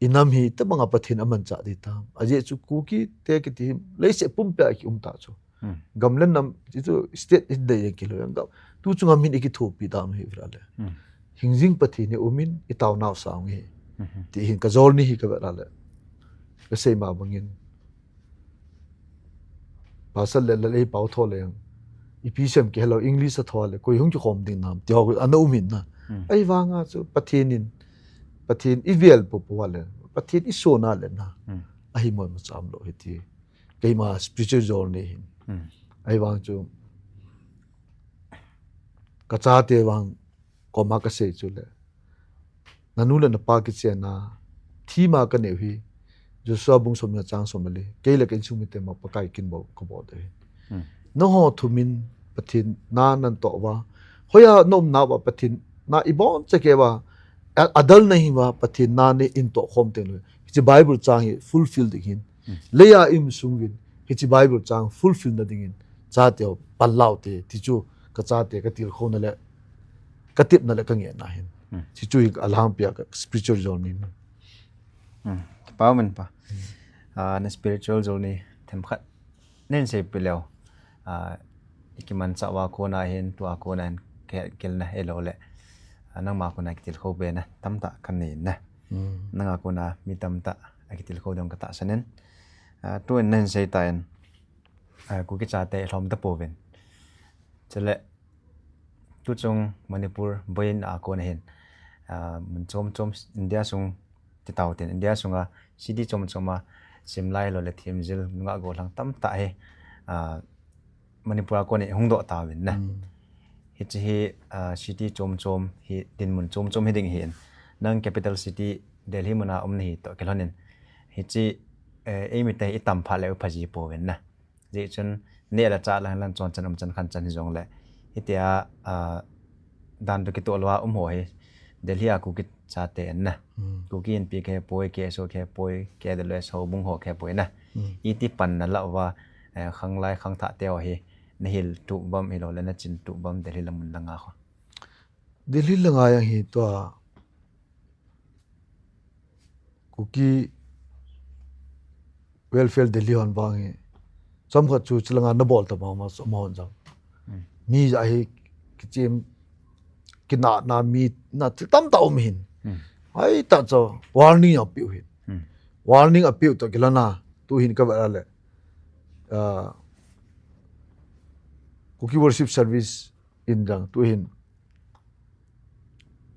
I nam hi, tabang a Pathen aman cha di ta. Aje chu Kuki te kiti hi, leiset pumpi a ki um ta chu. Hmm. Gam le nam, ti chu state hi dei ki lo yang gam. Tu chunga min i kithopi ta hi vra le. Hmm. Hingjing Pathen hi umin, i tao nau sang hi. Hmm. Ti hin ka jol ni hi ka vra le. Ka sei ma bangin. Pasal le, le, le, pau tho le. I P C M ke hello English a tho le. Koi hung ki khom ding nam. Ti ho, ana um in na. Hmm. Ahi vang a chu Pathen in. Pathen i vel po po le. Pathen i so na le na. Hmm. Ahi mo mo cham lo hi ti. Keima spiritual journey hin. Hmm. Ahi vang chu. Ka chate vang. Koma ka sei chu le. Na nu le na pa kichen a, thi ma ka neu hi, Joshua bung som ni a chang som le li, kei le ka insung mite ma Pakai kin bol, ka bol de hi. Hmm. Nangho thumin Pathen na nan toh uva, hoiya na um nauva Pathen na i bon che keuva, a, adal na hi uva Pathen na nei in toh khom teng le. Hiche Bible chang hi fulfill ding hin. Hmm. Leiya i um sung uvin, hiche Bible chang fulfill na ding in, chate ho, pan lau te, ti chu, ka chate, ka tilkhou na le, ka tepna le ka ngehna hin. Hmm. Ti chu hi a lhangpi a ka spiritual journey ni. Hmm. Pau min pa. Hmm. Ah, na spiritual journey themkhat nei seipeh leu. Ah, ikimanchah uva kona hin, tua kona hin, kihetkhel na hilou le. Ah, nangma kona kitilkhou be na, tamtah kanei na. Hmm. Nanga kona mi tamtah akitilkhou ding katahsan in. Ah, tun nei seitan, ah, Kuki chate lhom tapouvin. Chule, tuchung Manipur boina a kona hin, ah, mun chom chom India sung ti tauhite, India sunga city chom chom a simlai lou le themjil nungah gollhang tamtah hi, ah, Manipur a kona hin hung doh tauvin na. Hmm. Hiche hi, ah, city chom chom hi dinmun chom chom hiding ahin. Nang capital city Delhi muna um nahi toh kilhonin. Hiche, eh, eimite hi itam phat le iphaji pouvin na. Hijeh chun, neh le chah lang lang chonchan umchan khanchan hijongle. Hitia, ah, dan toh kitoh louva um ho hi. Delhi a Kuki chate ahin na. Hmm. Kuki Inpi kihepoi, K S O kihepoi, K W S houbung ho kihepoi na. Hmm. Iti panna lah uva, eh, khanglai khangthah te ho hi. Nahil tup uvam hilou le nachin tup uvam Delhi la mun langa ho. Delhi langa jong hi tua Kuki Welfare Delhi hon vang hi. Chomkhat chu chulanga nabol ta mama chu amahon jong. Hmm. Mi ja hi kichem kinahna mi na thil tamtah um hin. Hmm. Hoi ta chu warning apeh u hin. Hmm. Warning apeh u toh kilhona tuhin kavet a le. Ah, Kuki Worship Service in jong tuhin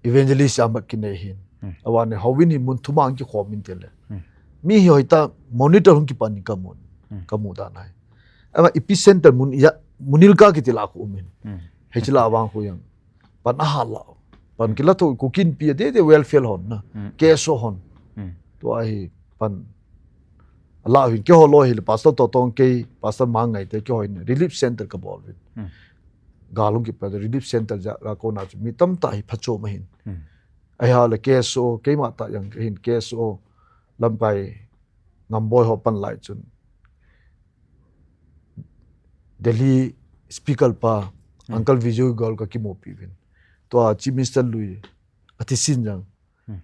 evangelist jam bep kinei hin. Hmm. Aban in houin hi mun thum a kikhom inte le. Hmm. Mi hi hoitah monitor hung kipan in kamun. Hmm. Kamu dan ahi. Ama epicenter mun ija, Munirka kiti lah a khu um in. Hmm. Hiche lah a vang khu jong. Pan aha lah. Pan kila tho Kuki Inpi a dede welfare hon na. Hmm. K S O hon. Hmm. Tua hi pan alah u hin keiho loi hi le Pastor Totong kei, Pastor Mangngai te keiho hin relief center kabol uvin. Hmm. Gal hung kipat relief center ja a kona chu mi tamtah hi phachom ahin. Hmm. Ahi a le K S O, keima tah jong kahin K S O lamkai ngamboi ho pan lai chun. Delhi speaker pa, Hmm. Uncle Vijay Goel kakimupi uvin. Tua Chief Minister lui, athisin jong. Hmm.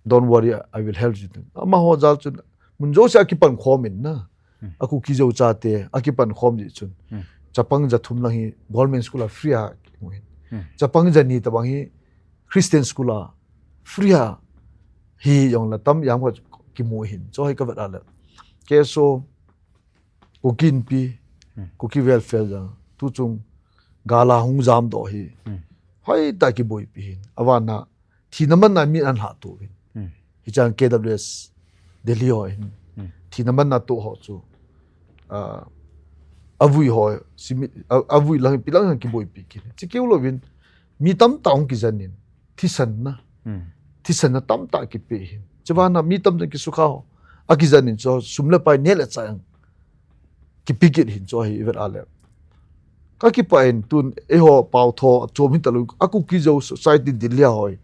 Don't worry, I will help you. Amaho jal chun, mun jouse a kipan khom in na. Hmm. A Kuki Zo chate, akipan khom jeh chun. Hmm. Chapang ja thum lang hi government school a free a kimu hin. Hmm. Chapang ja ni tabang hi Christian school a free a hi jong la tam jam khat kimu hin. Chu hi kavet a le. K S O, Kuki Inpi, Hmm. Kuki Welfare jong. Tuchung gal a hung jamdoh hi. Hmm. Hoitah kiboipi hin. Aban a thina man a mi ahin lhahtoh uvin. Hmm. Hichan K W S Delhi ho hin. Hmm. Thina man a toh ho chu. Ah, avui ho, simi, a, avui lang, ipi lang kiboipi kit. Chukeu louvin, mi tamtah hung kijen in. Thisan na. Hmm. Thisan na tamtah kipe hin. Chuban a mi tamtah kisukha ho. Akijen in chu, sum le pai neh le chah jong. Kipe kit hin chu hi ivet a le. Kakipah in tun eiho pao tho chom hita lou a Kuki Zo society Delhi a hoi.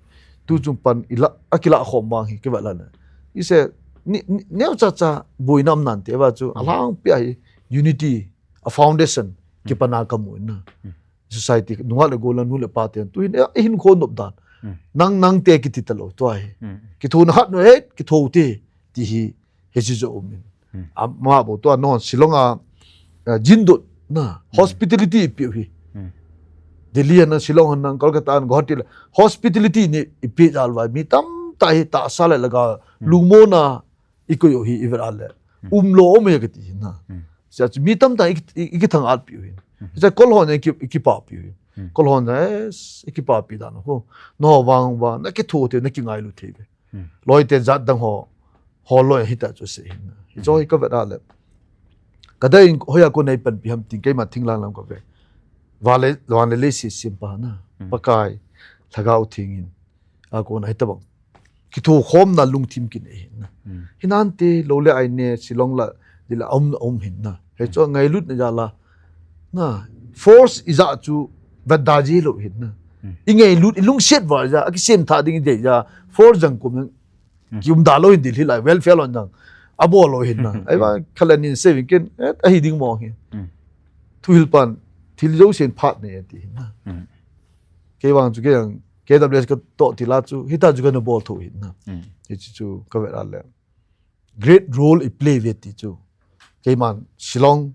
Tuchung pan ila, akilah khom vang hi kivet a le. Ise, ni, ni, neocha cha boina um nante va chu, Hmm. alangpi a hi unity, a foundation, Hmm. kipan a kamu in na. Hmm. Society, nungah le gol a nu le pa te, tuhin, eh, ihinkho nop dan. Hmm. Nang, nangte kiti talou, tua hi. Hmm. Kithouna khat nu, eh, kitho te, ti hi, hiche chu um in. Hmm. Ama bou tua non, Shillong a, eh, jindot na, Hmm. hospitality ipiu hi. Hmm. Delhi a na, Shillong a na, Kolkata a na, Guwahati le, hospitality nei ipi jal uva, mi tamtah hi tahsa le laga, Hmm. lungmonna, ikoi u hi ivet a le. Hmm. Umlou um e kati hin na. Hmm. Sia chu mi tamtah iki, iki, ikithang atpiu hin. Hmm. Sia kol hon iki, ikipapiu hin. Hmm. Kol hon, eh, ikipapi dan u. Nangho vang uva, nakitho thei, nakingailu thei uve. Hmm. Loi te jat dang ho, ho loi hita chu sei hin na. Hiche Hmm. hi kavet a le. Kadei in hoiya kona ipanpi ham tin keima thinglhang lam kave. Van le, van le leiset sempa na. Hmm. Pakai, Lhagao Theng in. A kona hitabang. Kithokhomna lungthim kinei hin na. Hmm. Hinante, lou le ai ne, Shillong la, dila um, um hin na. Hiche Hmm. ngailutna jal a. Na, force ija chu, vetda ji lou hin na. Hmm. Ingailut, ilungset uva ja, akisem tha ding idei ja, force jang kum Hmm. kiumda lou hin Delhi lai, welfare lon jang. Abol lou hin na. Hmm. Ahivang, khalan in saving ken, eh, ahi ding mong hin. Hmm. Thuhilpan, thil jousen phat nei ati hin na. Hmm. Kei vang chu kei jang, K W S katoh tila chu, hita chu kana bol tho hin na. Hmm. Hiche chu kavet a le. great role i play ve ti chu. Keiman Shillong,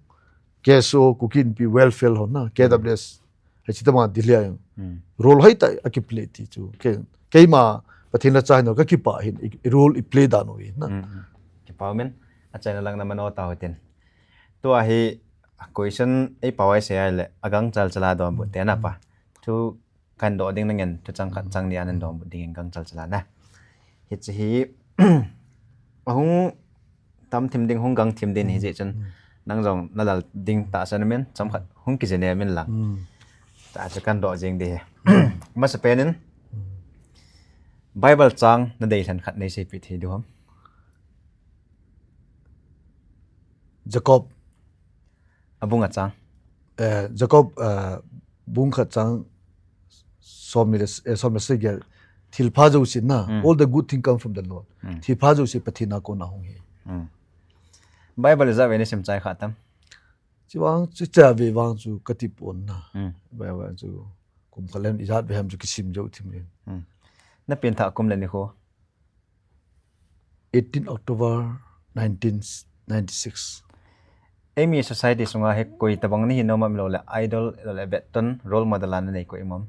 K S O, Kuki Inpi Welfare ho na, K W S, hei chita ma Delhi a jong. Hmm. Role hoitah a ki play ti chu. Kei, keima Pathen la cha hin ka kipah hin, i, i role i play dan u hin na. Hmm, hmm. Kipah umin, achaina lang na mano ta hotin. Tua hi question ei pao ai se ai le, agang chal chala donbut te na pa. Thu kan doh ding nangin, thu chang khat chang ni anan donbut dingin gang chal chala na. Hichi hi, ahung tam thim ding, hung gang thim ding hi jeh chun, nang jong na lal ding tahsan min, chomkhat hung kijene min lang. Hmm. Tachu kan doh jing ding hi. Masa pen in, Hmm. Bible chang na deilhen khat nei seipeh thei diu ham? Jacob. Abung a chang. Eh, Jacob, eh, bung khat chang som ni le, eh, som ni le sagi a, thilpha jouse na, Hmm. all the good thing come from the Lord. Hmm. Thilpha jouse Pathen a kona hung hi. Hmm. Bible ijat vei nei sim chai kha tam? Chuvang, chu cha ve vang chu kati pon na. Hmm. Bible chu kum khat le ijat ve ham chu kisim jou thim in. Hmm. Na pengthah kum le nikho? Eighteen October nineteen ninety-six. Eimi society sunga hi koi tabang nahi nom am, ahilou le idol, ahilou le vetan, role model a na nei koi um am?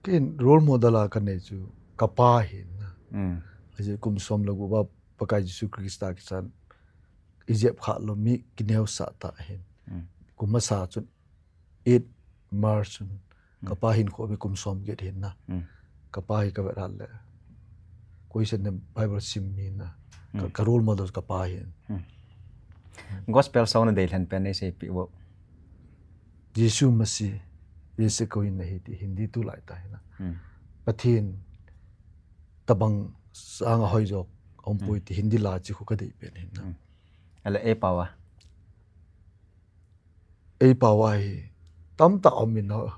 Ken role model a ka nei chu ka pa hi na. Hmm. Ajeh kum som le gup a Pakai Jesu Christa kisan i jep kha lou mi kineosah tah hin. Hmm. Kum masa chun eight March chun Hmm. ka pa hinkho a kum som get hin na. Hmm. Ka pa hi ka vet hat le. Koi sen ne Bible sim mi na. Ka, Hmm. ka role model ka pa hin. Hmm. Gospel song na deilhen pen nei seipeh vo. Jisu Masih, ye se koi nahi ti Hindi tulai tah hi na. Hmm. Pathen tabang sang a hoi jo, aum poi Hmm. ti Hindi la chu ka dei pen hin na. Hmm. Ahile ei pao a? Ei pao a hi tamtah um in na.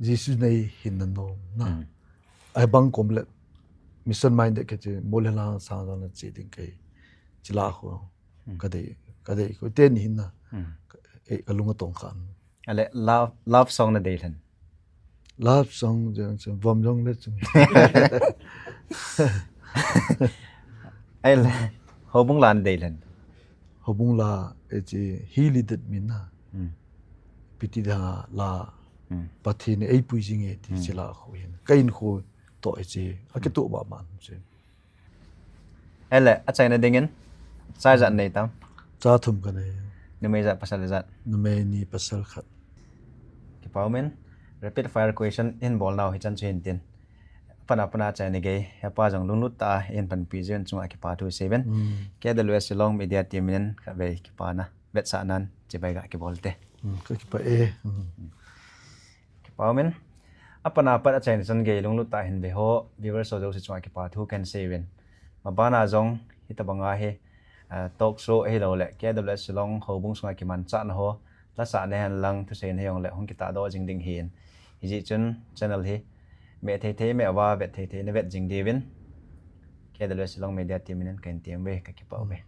Jisu nei hin na nom na. Hmm. Ahivang kom le mission minded kei chu, mo le lang sang jong na che ding kei. Chila khu. Hmm. Ka dei, ka dei khu. Teni hin na. Hmm. Ei, ka lung a tong khan. Ahile love, love song na deilhen? Love song jong chu, vom jong le chu. Ahile, houbung la na deilhen? Houbung la, eh, chu, He Leadeth Me na. Hmm. Ipi ti dang a la, Hmm. Pathen in ei pui jing e ti Hmm. chila khu hin. Ka hinkho toh e chu, a kitoh ba man chu. Ahile, achaina dingin, cha ijat nei tam? Cha thum ka nei. Numei ijat, pasal ijat? Numei ni, pasal khat. Kipah umin, rapid fire question ihin bol nau hichan chu hin tin. Apat apat a achaina gei, hepa jong lunglut tah a eihin panpi jeh un chunga kipathu sei uvin. Hmm. K W S Shillong Media Team in khatvei kipana vetsahnan chibai ga kibol te. Hmm, ka kipah e. Hmm. Kipah umin. Apat apat achaina chan gei lunglut tah a hin ve ho, viewers ho jouse chunga kipathu kahin sei uvin. Mabana jong hitabanga hi, ah, talk show ahilou le, K W S Shillong houbung sunga kimanchahna ho, lasa na hen lang, thusei na hen lang le, hung kitahdoh jing ding hin. Hijeh chun channel hi, meh thei thei meh uva, vet thei thei na vet jing diuvin, K W S Shillong Media Team in kahin tem uve, ka kipah uve.